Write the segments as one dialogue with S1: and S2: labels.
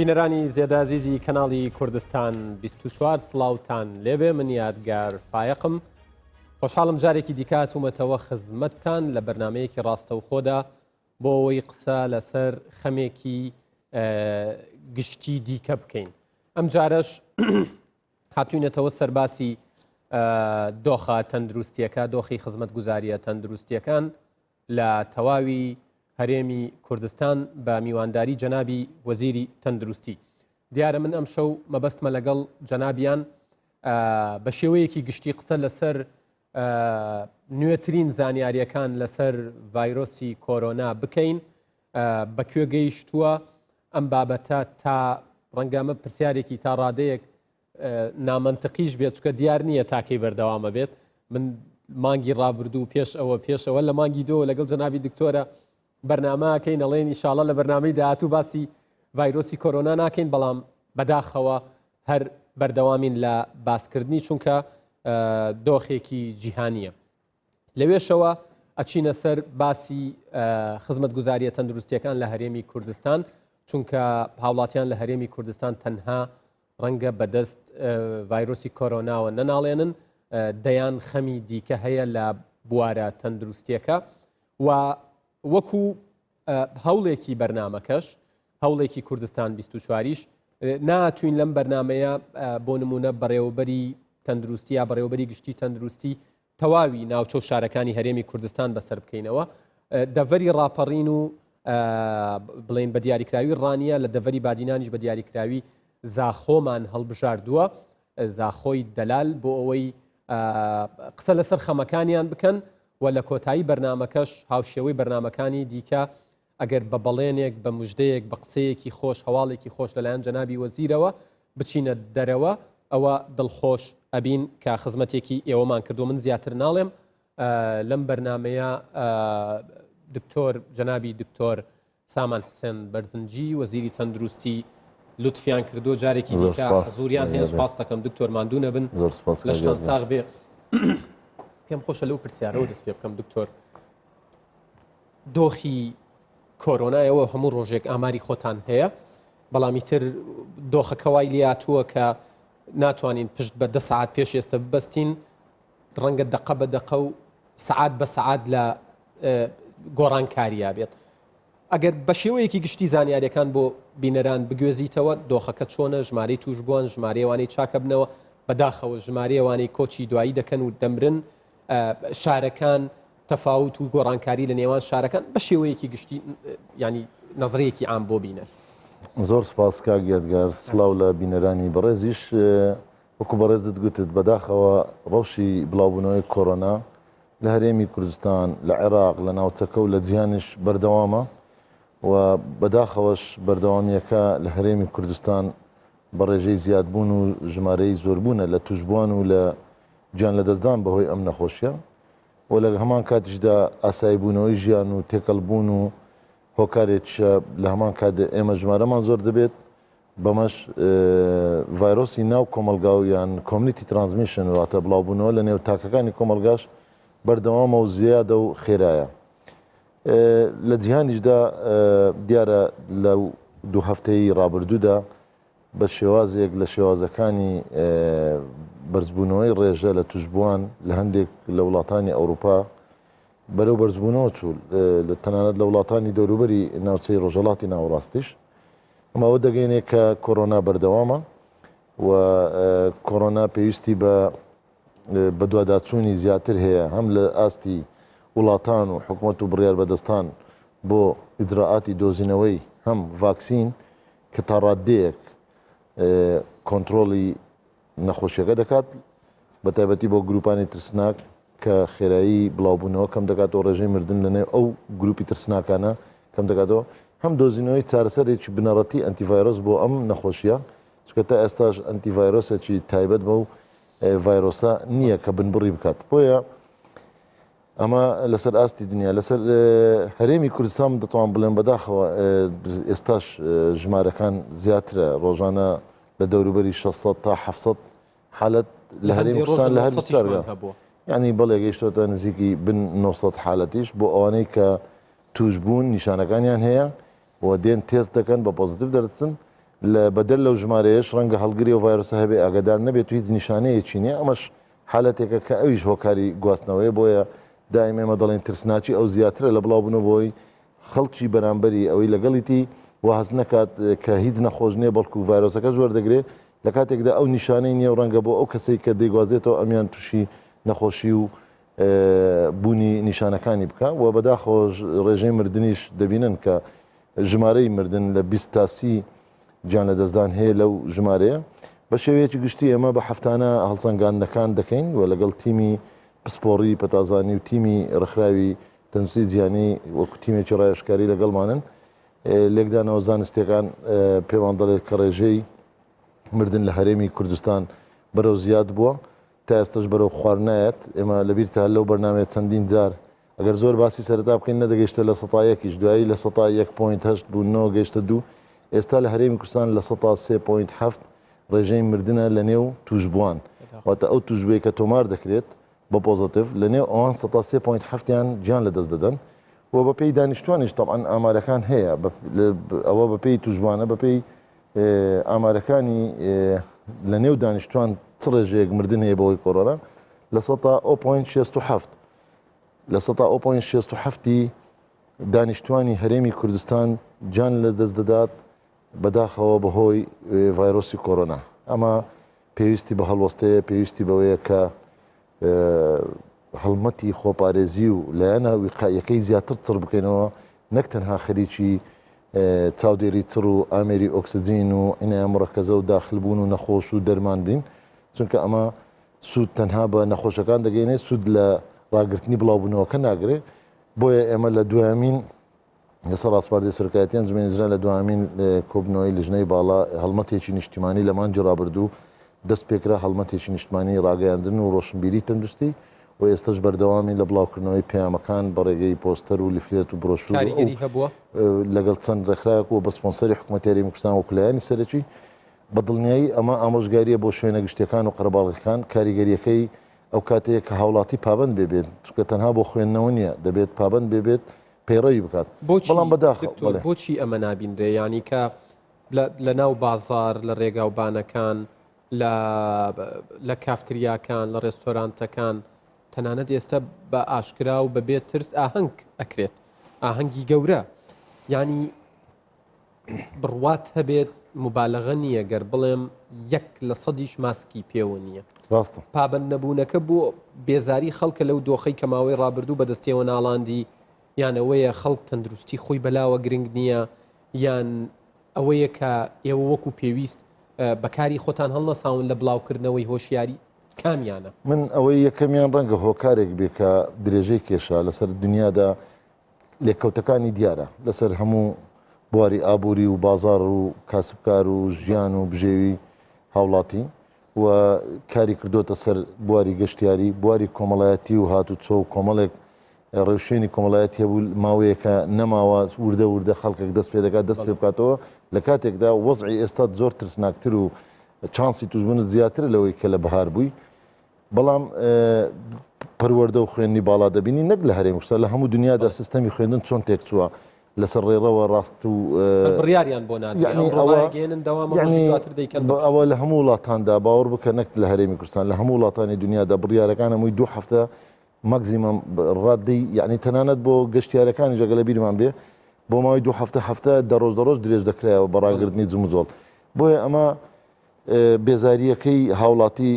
S1: بینەرانی زێدازیزی کەناڵی کوردستان 24 سڵاوتان لێبێ من یادگار فایەقم خۆشحاڵم جارێکی دیکە هاتوومەتەوە خزمەتتان لە بەرنمەیەکی ڕاستەوخۆدا بۆ ئەوەی قسە لەسەر خەمێکی گشتی دیکە بکەین ئەم جارەش هاتوینەتەوە سەرباسی دۆخە تەندروستیەکە دۆخی خزمەتگوزاریە تەندروستیەکان لە تەواوی هەرێمی کوردستان بە میوانداری جەنابی وەزیری تەندروستی دیارە من ئەم شەو مەبەستمە لەگەڵ جەنابیان بە شێوەیەکی گشتی قسە لەسەر نوێترین زانیاریەکان لەسەر ڤایرۆسی کۆرۆنا بکەین بەکوێ گەیشتووە ئەم بابەتە تا ڕەنگەمە پرسیارێکی تا ڕادەیەک نامەنتقیش بێت چکە دیار نییە تاکەی بەردەوامە بێت من مانگی ڕابردوو پێش ئەوە پێشەوە لە مانگی دۆ لەگەڵ جەنابی دکتۆرە بەرنامەکەین ئەڵێن ئیشاڵە لە بەرنامەی داهاتوو باسی ڤایرۆسی کۆرۆنا ناکەین بەڵام بەداخەوە هەر بەردەوامین لە باسکردنی چونکە دۆخێکی جیهانیە لەوێشەوە ئەچینە سەر باسی خزمەتگوزاریە تەندروستیەکان لە هەرێمی کوردستان چونکە هاوڵاتیان لە هەرێمی کوردستان تەنها ڕەنگە بەدەست ڤایرۆسی کۆرۆناوە نەناڵێنن دەیان خەمی دیکە هەیە لە بوارە تەندروستیەکە و وەکو هەوڵێکی بەرنمەکەش هەوڵێکی کوردستان 24یش ناتوین لەم بەرنمەیە بۆ نمونە بەڕێوەبەری تەندروستی یا بەڕێوەبەری گشتی تەندروستی تەواوی ناوچە و شارەکانی هەرێمی کوردستان بەسەر بکەینەوە دەڤەری ڕاپەڕین و بڵێن بە دیاریکراوی ڕانیە لە دەڤەری بادینانیش بە دیاریکراوی زاخۆمان هەڵبژاردووە زاخۆی دەلال بۆ ئەوەی قسە لەسەر خەمەکانیان بکەن و لە کۆتایی بەرنمەکەش هاوشێوەی بەرنمەکانی دیکە ئەگەر بە بەڵێنێک، بە مژدەیەک، بە قسەیەکی خۆش، هەواڵێکی خۆش لەلایەن جەنابی وەزیرەوە بچینە دەرەوە، ئەوە دڵخۆش ئەبین کە خزمەتێکی ئێوەمان کردووە. من زیاتر ناڵێم لەم بەرنامەیە دکتۆر جەنابی دکتۆر سامان حسێن بەرزنجی وەزیری تەندروستی لوتفیان کردووە جارێکی دیکە حزوریان هەیە سپاس دەکەم دکتۆر ماندوو نەبن
S2: زۆر سپاس
S1: لەشتان ساغ بێ پێم خۆشە لەو پرسیارەوە دەست پێ بکەم دکتۆر دۆخی کۆرۆنایەوە هەموو ڕۆژێک ئاماری خۆتان هەیە بەڵام ئیتر دۆخەکە وای لاتووە کە ناتوانین پشت بە دە سعات پێش ئێستا ببەستین ڕەنگە دقە بە دقە و سعات بە سعات لە گۆڕانکاریا بێت ئەگەر بە شێوەیەکی گشتی زانیاریەکان بۆ بینەران بگوێزیتەوە دۆخەکە چۆنە ژمارەی توشبووان ژمارەیەوانەی چاکە بنەوە بەداخەوە ژمارەیەوانەی کۆچی دوایی دەکەن و دەمرن شارەکان تەفاوت و گۆڕانکاری لە نێوان شارەکان بە شێوەیەکی گشتی ینی نەزرەیەکی عام بۆ بینەر.
S2: زۆر سپاس کاک یادگار سڵاو لە بینەرانی بەڕێزیش وەکو بەڕێزت گوتت بەداخەوە ڕەوشی بڵاوبوونەوەی کۆرۆنا لە هەرێمی کوردستان لە عێراق لە ناوچەکە و لە جیهانیش بەردەوامە و بەداخەوەش بەردەوامیەکە لە هەرێمی کوردستان بە ڕێژەی زیادبوون و ژمارەی زۆربوونە لە توشبووان و لە گیان لەدەستدان بەهۆی ئەم نەخۆشیە و لە هەمان کاتیشدا ئاساییبوونەوەی ژیان و تێکەڵبوون و هۆکارێکیشە لە هەمان کات ئێمە ژمارەمان زۆر دەبێت بەمەش ڤایرۆسی ناو کۆمەلگا و یان community transmission واتە بڵاوبوونەوە لە نێو تاکەکانی کۆمەلگاش بەردەوامە و زیادە و خێرایە لە جیهانیشدا دیارە لە دوو هەفتەی ڕابردوودا بە شێوازێک لە شێوازەکانی بەرزبوونەوەی ڕێژە لە توشبووان لە هەندێک لە وڵاتانی ئەوروپا بەرەو بەرزبوونەوە چوو لە تەنانەت لە وڵاتانی دەوروبەری ناوچەی ڕۆژهەڵاتی ناوەڕاستیش ئەمە ئەوە دەگەینێ کە کۆرۆنا بەردەوامە و کۆرۆنا پێویستی بە بەدواداچوونی زیاتر هەیە هەم لە ئاستی وڵاتان و حکومەت و بڕیار بەدەستان بۆ ئیجرائاتی دۆزینەوەی هەم ڤاکسین کە تا ڕاددەیەک کۆنترۆڵی نەخۆشیەکە دەکات بە تایبەتی بۆ گروپانی ترسناک کە خێرایی بڵاوبوونەوە کەم دەکاتەوە ڕێژەی مردن لە نێو ئەو گروپی ترسناکانە کەم دەکاتەوە هەم دۆزینەوەی چارەسەرێکی بنەڕەتی ئەنتیڤایرۆس بۆ ئەم نەخۆشیە چونکە تا ئێستاش ئەنتیڤایرۆسێکی تایبەت بەو ڤایرۆسە نییە کە بنبڕی بکات بۆیە ئەمە لەسەر ئاستی دنیا لەسەر هەرێمی کوردستان دەتوان بڵێم بەداخەوە ئێستاش ژمارەکان زیاترە ڕۆژانە لە دەوروبەری 600 تا 700 حالت لە هەرێمی کوردستان لە هەر هەبوو ینی بەڵێ گەیشتۆتە نزیکی بن 900 حالەتیش بۆ ئەوانەی کە توش بوون نیشانەکانیان هەیە و دێن تێست دەکەن بە پۆزیتیڤ دەرچن. لە بەدەر لەو ژمارەیەش ڕەنگە هەڵگری ئەو ڤایرۆسە هەبێ ئاگادار نەبێت و هیچ نیشانەیەکی نییە، ئەمەش حالەتێکە کە ئەویش هۆکاری گواستنەوەیە، بۆیە دایم ئێمە دەڵێین ترسناکی ئەو زیاترە لە بڵاوبوونەوەی خەڵکی بەرامبەری ئەوەی لەگەڵیتی وا هەست نەکات کە هیچ نەخۆش نییە بەڵکو ڤایرۆسەکەش وەردەگرێ لە کاتێکدا ئەو نیشانەی نییە و ڕەنگە بۆ ئەو کەسەی کە دەیگوازێتەوە ئەمیان تووشی نەخۆشی و بوونی نیشانەکانی بکە و بەداخەوە ڕێژەی مردنیش دەبینن کە ژمارەی مردن لە 20 تا 30 گیان لەدەستدان هەیە لەو ژمارەیە. بە شێوەیەکی گشتی ئێمە بە هەفتانە هەڵسەنگاندنەکان دەکەین و لەگەڵ تیمی پسپۆڕی پەتازانی و تیمی ڕێکخراوی تەندروستی جیهانی وەکو تیمێکی ڕاوێژکاری لەگەڵمانن. لێکدانەوە زانستیەکان پێمان دەڵێت کە ڕێژەی مردن لە هەرێمی کوردستان بەرەو زیاد بووە تا ئێستاش بەرەو خوار نایەت. ئێمە لەبیرتە لەو بەرنامەیە چەندین جار ئەگەر زۆر باسی سەرەتا بکەین نەدەگەیشتە لە سەتا یەکیش، دوایی لە سەتا یەک point هەشت بوو نۆ گەیشتە دوو، ئێستا لە هەرێمی کوردستان لە سەتا سێ point هەفت ڕێژەی مردنە لە نێو تووشبووان، واتە ئەو تووشبووەی کە تۆمار دەکرێت بە positive لە نێو ئەوان سەتا سێ point هەفتیان گیان لەدەست دەدەن و بەپێی دانیشتوانیش تەبعەن ئامارەکان هەیە ئەوە بەپێی تووشبووانە بەپێی ئامارەکانی لە نێو دانیشتوان چ ڕێژەیەک مردن هەیە بەهۆی کۆرۆنا لە سەتا o point 67 لە سەتا o point 67 ی دانیشتوانی هەرێمی کوردستان گیان لە دەست دەدات بەداخەوە بەهۆی ڤایرۆسی کۆرۆنا. ئەمە پێویستی بە هەڵوەستەیە، پێویستی بەوەیە کە هەڵمەتی خۆپارێزی و لایەنە ویقاییەکەی زیاتر چڕ بکەینەوە، نەک تەنها خەریکی چاودێری چڕ و ئامێری ئۆکسجین و عینایە مورەکەزە و داخلبوون و نەخۆش و دەرمان بین، چونکە ئەمە سوود تەنها بە نەخۆشەکان دەگەینێت، سوود لە ڕاگرتنی بڵاوبوونەوەکە ناگرێت، بۆیە ئێمە لە دوایەمین لەسەر ڕاسپاردەی سەرۆکایەتی ئەنجومەنی وەزیران لە دوایەمین کۆبوونەوەی لیژنەی باڵا هەڵمەتێکی نیشتیمانی لە مانگی ڕابردوو دەست پێکرا، هەڵمەتێکی نیشتمانی ڕاگەیاندن و ڕۆشنبیری تەندروستی و ئێستەش بەردەوامین لە بڵاوکردنەوەی پەیامەکان بە ڕێگەی پۆستەر و لیفلێت و برۆشور و ئەو
S1: کاریگەری هەبووە؟
S2: لەگەڵ چەند ڕێکخراوێک و بە سپۆنسەری حکومەتی هەرێمی کوردستان وەکو لایەنی سەرەکی بە دڵنیایی ئەمە ئامۆژگارییە بۆ شوێنە گشتییەکان و قەرەباڵغیەکان، کاریگەرییەکەی ئەو کاتەیە کە هاوڵاتی پابەند بێ بێت، چونکە تەنها بۆ خوێندنەوە نییە، دەبێت پابەند بێ بێت پەیڕەوی بکات.
S1: بۆچی
S2: بەڵام بەداخەوە
S1: دکتۆر
S2: بەڵێ.
S1: بۆچی ئەمە نابینرێ؟ یانی کە لە لە ناو بازاڕ، لە ڕێگاوبانەکان، لە لە کافتریاکان، لە ڕێستۆرانتەکان، تەنانەت ئێستا بە ئاشکرا و بەبێ ترس ئاهەنگ ئەکرێت، ئاهەنگی گەورە. یانی بڕوات هەبێت موبالەغە نییە گەر بڵێم یەک لە سەدیش ماسکی پێوە نییە.
S2: ڕاستە.
S1: پابەند نەبوونەکە بۆ بێزاری خەڵکە لەو دۆخەی کە ماوەی ڕابردوو بەدەستیەوە ناڵاندی، یان ئەوەیە خەڵک تەندروستی خۆی بەلاوە گرنگ نییە، یان ئەوەیە کە ئێوە وەکو پێویست بەکاری خۆتان هەڵنەساون لە بڵاوکردنەوەی هۆشیاری کامیانە؟
S2: من ئەوەی یەکەمیان ڕەنگە هۆکارێک بێ کە درێژەی کێشا لەسەر دنیادا لێکەوتەکانی دیارە لەسەر هەموو بواری ئابووری و بازاڕ و کاسبکار و ژیان و بژێوی هاوڵاتی و کاری کردوتە سەر بواری گەشتیاری بواری کۆمەڵایەتی و هاتوچۆ و کۆمەڵێک ڕێوشوێنی کۆمەڵایەتی هەبوو ماوەیەکە نەماوە وردە وردە خەڵکێک دەست پێ دەکات دەست پێ بکاتەوە لە کاتێکدا وەزعی ئێستا زۆر ترسناکتر و چانسی توشبوونت زیاترە لەوەی کە لە بەهار بووی بەڵام پەروەردە و خوێندنی باڵا دەبینی نەک لە هەرێم کوردستان لە هەموو دنیادا سیستەمی خوێندن چۆن تێکچووە لەسەر ڕێڕەوە ڕاست و
S1: بڕیاریان بۆ نادرێ ئەوە دەوام دواتر دەیکەن
S2: ئەوە لە هەموو وڵاتاندا باوەڕ بکە نەک لە هەرێمی کوردستان لە هەموو وڵاتانی دنیادا بڕیارەکان هەمووی دوو هەفتە maximum ڕادەی یعنی تەنانەت بۆ گەشتیارەکانی جەگە لە بیرمان بێ بۆ ماوەی دوو هەفتە هەفتە دەڕۆژ دەڕۆژ درێژ دەکرایەوە بە ڕاگرتنی جموجۆڵ بۆیە ئەمە بێزارییەکەی هاوڵاتی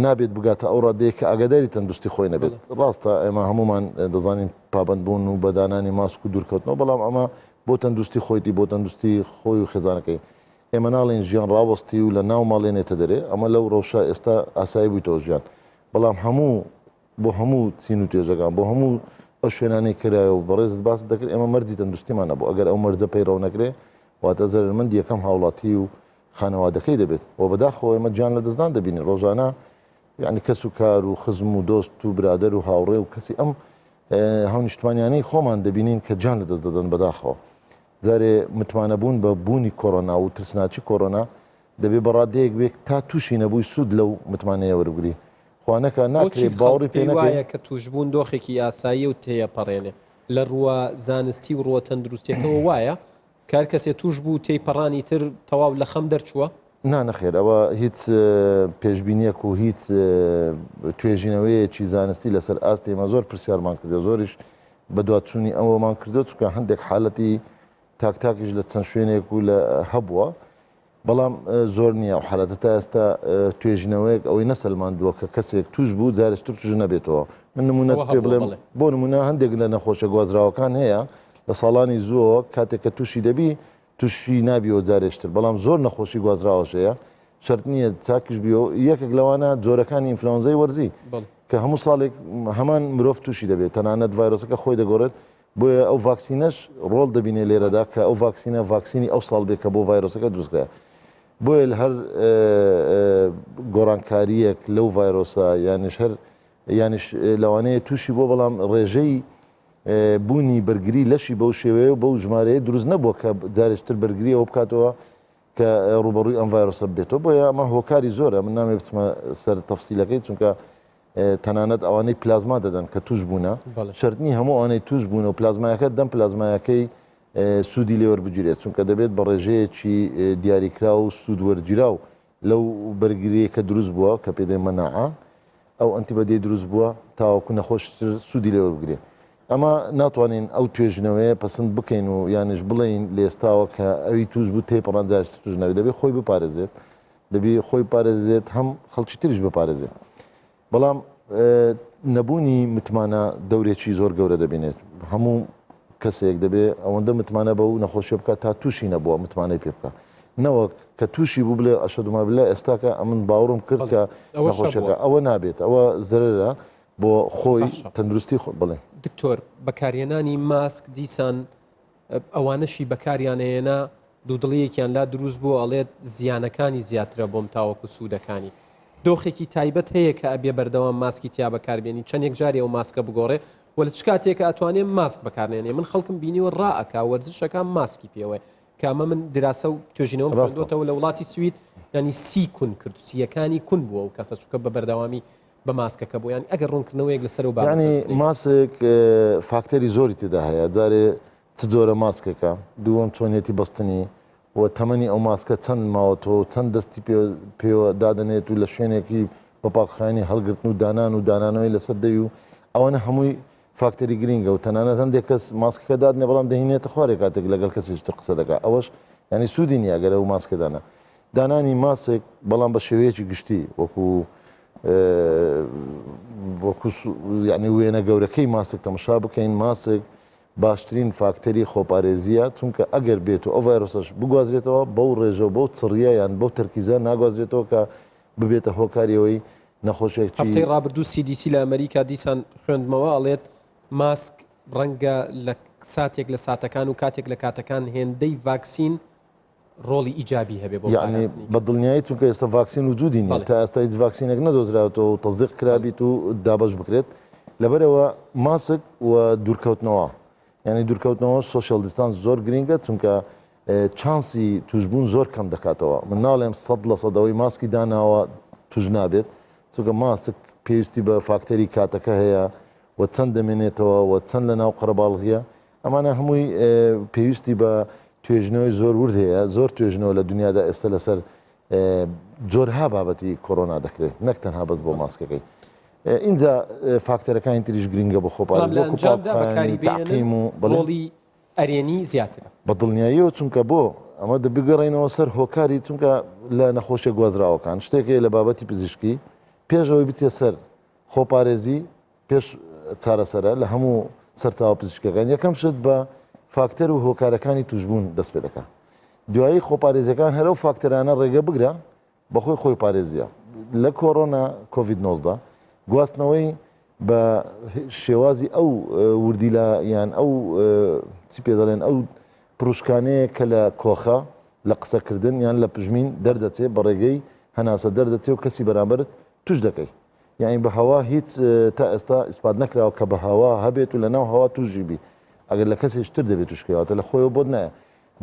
S2: نابێت بگاتە ئەو ڕادەیە کە ئاگاداری تەندروستی خۆی نەبێت. ڕاستە ئێمە هەموومان دەزانین پابەندبوون و بە دانانی ماسک و دوورکەوتنەوە، بەڵام ئەمە بۆ تەندروستی خۆیتی، بۆ تەندروستی خۆی و خێزانەکەی. ئێمە ناڵێین ژیان ڕاوەستی و لە ناو ماڵێ نێتە دەرێ، ئەمە لەو ڕەوشە ئێستا ئاسایی بوویتەوە ژیان، بەڵام هەموو بۆ هەموو چین و توێژەکان، بۆ هەموو ئەو شوێنانەی کرایە و بەڕێزت باست دەکرد، ئێمە مەرجی تەندروستیمان هەبوو، ئەگەر ئەو مەرجە پەیڕەو نەکرێ، واتە زەرەرمەندی یەکەم هاوڵاتی و خانەوادەکەی دەبێت و بەداخەوە ئێمە گیان لەدەستدان دەبینین ڕۆژانە یعنی کەس و کار و خزم و دۆست و برادەر و هاوڕێ و کەسی ئەم هاونیشتمانیانەی خۆمان دەبینین کە گیان لەدەست دەدەن بەداخەوە جارێ متمانەبوون بە بوونی کۆرۆنا و ترسناکی کۆرۆنا دەبێ بە ڕادەیەک بێت تا تووشی نەبووی سوود لەو متمانەیە وەربگری خوانەکە ناکرێ باوەڕی پێ
S1: وایە کە تووشبوون دۆخێکی ئاسایی و تێیەپەڕێنێ لە ڕووە زانستی و ڕووە تەندروستیەکەوە وایە؟ کە هەر کەسێ تووش بوو تێی پەڕانی تر تەواو لە خەم دەرچووە؟
S2: نا نەخێر ئەوە هیچ پێشبینیەک و هیچ توێژینەوەیەکی زانستی لەسەر ئاستی ئێمە زۆر پرسیارمان کردو زۆریش بەدواچوونی ئەوەمان کردو چونکە هەندێک حالەتی تاک تاکیش لە چەند شوێنێک و لە هەبووە بەڵام زۆر نییە ئەو حالەتە تا ئێستا توێژینەوەیەک ئەوەی نەسەلماندووە کە کەسێک توش بوو جارێکی تر توش نەبێتەوە من نمونە پێ بڵێم بۆ نمونە هەندێک لە نەخۆشە گوازراوەکان هەیە لە ساڵانی زووەوە کاتێک کە تووشی دەبی تووشی نابیەوە جارێشتر بەڵام زۆر نەخۆشی گوازراوەش هەیە شەرت نییە چاکیش بیەوە یەکێک لەوانە جۆرەکانی ئینفلۆنزای وەرزی کە هەموو ساڵێک هەمان مرۆڤ تووشی دەبێت تەنانەت ڤایرۆسەکە خۆی دەگۆڕێت بۆیە ئەو ڤاکسینەش ڕۆڵ دەبینێ لێرەدا کە ئەو ڤاکسینە ڤاکسینی ئەو ساڵ بێ کە بۆ ڤایرۆسەکە دروستکرا بۆیە لە هەر گۆڕانکارییەک لەو ڤایرۆسە یانیش هەر یانیش لەوانەیە تووشی بۆ بەڵام ڕێژەی بوونی بەرگری لەشی بەو شێوەیە و بەو ژمارەیە دروست نەبووە کە جارێکتر بەرگری ئەوە بکاتەوە کە ڕوبەڕووی ئەم ڤایرۆسە بێتەوە بۆیە ئەمە هۆکاری زۆرە من نامێ بچمە سەر تەفسیلەکەی چونکە تەنانەت ئەوانەی پلازما دەدەن کە توش بوونە شەرت نییە هەموو ئەوانەی توش بوون و پلازمایەکە دەم پلازمایەکەی سوودی لێوەربگیرێت چونکە دەبێت بە ڕێژەیەکی دیاریکراو و سوود وەرگیراو لەو بەرگریە کە دروست بووە کە پێدەێ مەناعە ئەو ئەنتیبەدی دروست بووە تاوەکو نەخۆشتر سوودی لێوەربگرێت ئەمە ناتوانین ئەو توێژنەوەیە پەسند بکەین و یانیش بڵێین لێستاوە کە ئەوی توش بوو تێپەڕان جارێکی توش نەبێت دەبێت خۆی بپارێزێت دەبی خۆی پارێزێت هەم خەڵکی تریش بپارێزێت بەڵام نەبوونی متمانە دەورێکی زۆر گەورە دەبینێت هەموو کەسێک دەبێ ئەوەندە متمانە بە و نەخۆشیە بکات تا تووشی نەبووە متمانەی پێ بکە نەوەک کە تووشی بوو بڵێ ئەشەدوما بلە ئێستاکە ئەمن باوەڕم کرد کە نەخۆشیەکە ئەوە نابێت ئەوە زەرەرە بۆ خۆی تەندروستی خۆ بڵێ
S1: دکتۆر بەکارهێنانی ماسک دیسان ئەوانەشی بەکاریان ئەیەنا دوودڵیەکیان لا دروست بووە ئەڵێت زیانەکانی زیاترە بۆم تاوەکو سوودەکانی. دۆخێکی تایبەت هەیە کە ئەبێ بەردەوام ماسکی تیا بەکاربێنی چەندێک جارێ ئەو ماسکە بگۆڕێ و لە چ کاتێکە ئەتوانێ ماسک بەکارنێنێ من خەڵکم بینیوە ڕائەکا وەرزشەکە ماسکی پێوەیە کە ئەمە من دراسە و توێژینەوەم خوێندۆتەوە لە وڵاتی سوید ینی سی کون کرد سیەکانی کون بووە و کەسە چونکە بە بەردەوامی بە ماسکەکە بوو یانی ئەگەر ڕوونکردنەوەیەک لەسەر ئەو بابەتەش
S2: یانی
S1: بدەیت.
S2: ماسک فاکتەری زۆری تێدا هەیە جارێ چ جۆرە ماسکێکە دووەم چۆنیەتی بەستنی و تەمەنی ئەو ماسکە چەند ماوەتەوە و چەند دەستی پێوە دادەنێت و لە شوێنێکی بە پاکخایەنی هەڵگرتن و دانان و دانانەوەی لەسەر دەوی و ئەوانە هەمووی فاکتەری گرینگە و تەنانەت هەندێک کەس ماسکەکە دادنێ بەڵام دەهینێتە خوارێ کاتێک لەگەڵ کەسێکی تر قسە دەکات ئەوەش یعنی سوودی نییە ئەگەر ئەو ماسکە دانا دانانی ماسک بەڵام بە شێوەیەکی گشتی وەکو وەکو یعنی وێنە گەورەکەی ماسک تەمەشا بکەین ماسک باشترین فاکتەری خۆپارێزیە چونکە ئەگەر بێت و ئەو ڤایرۆسەش بگوازرێتەوە بەو ڕێژە و بەو چڕیە یان بەو تەرکیزە ناگوازرێتەوە کە ببێتە هۆکاری ئەوەی نەخۆشێکی
S1: هەفتەی ڕابردوو CDC لە ئەمریکا دیسان خوێندمەوە ئەڵێت ماسک ڕەنگە لە ساتێک لە ساتەکان و کاتێک لە کاتەکان هێندەی ڤاکسین ڕۆڵی ئیجابی هەبێ بۆ
S2: یعنی بە دڵنیایی چونکە ئێستا ڤاکسین وجودی نیە تا ئێستا هیچ ڤاکسینێک نەدۆزراوەتەوە و تەزدیق کرابیت و دابەش بکرێت لەبەرەوە ماسک و دوورکەوتنەوە یعنی دوورکەوتنەوە social distance زۆر گرینگە چونکە چانسی توشبوون زۆر کەم دەکاتەوە من ناڵێم 100% ئەوەی ماسکی داناوە توش نابێت چونکە ماسک پێویستی بە فاکتەری کاتەکە هەیە و چەند دەمێنێتەوە و چەند لە ناو قەرەباڵغیە ئەمانە هەمووی پێویستی بە توێژینەوەی زۆر ورد هەیە، زۆر توێژینەوە لە دنیادا ئێستا لەسەر جۆرها بابەتی کۆرۆنا دەکرێت نەک تەنها بەس بۆ ماسکەکەی. ئینجا فاکتەرەکانی تریش گرنگە بۆ خۆپارێزی وەکو پاکخایەنی تەعقیم و
S1: ڕۆڵی ئەرێنی زیاترە.
S2: بە دڵنیاییەوە چونکە بۆ ئەمە دەبگەڕێینەوە سەر هۆکاری چونکە لە نەخۆشیە گوازراوەکان شتێک هەیە لە بابەتی پزیشکی پێش ئەوەی بچێ سەر خۆپارێزی پێش چارەسەرە لە هەموو سەرچاوە پزیشکەکان یەکەم شت بە فاکتەر و هۆکارەکانی توشبوون دەست پێ دەکات دوایی خۆپارێزیەکان هەر ئەو فاکتەرانە ڕێگە بگرە بەخۆی خۆی پارێزیە لە کۆرۆنا کۆڤید 19 گواستنەوەی بە شێوازی ئەو وردیلا یان ئەو چی پێ دەڵێن ئەو پروشکانەیە کە لە کۆخە لە قسەکردن یان لە پژمین دەردەچێت بە ڕێگەی هەناسە دەردەچێت و کەسی بەرامبەرت توش دەکەی یانی بە هەوا هیچ تا ئێستا ئیسپات نەکراوە کە بە هەوا هەبێت و لە ناو هەوا تووشی بی ئەگەر لە کەسێکی تر دەبێت تووشکەواتە لە خۆیەوە بۆت نایە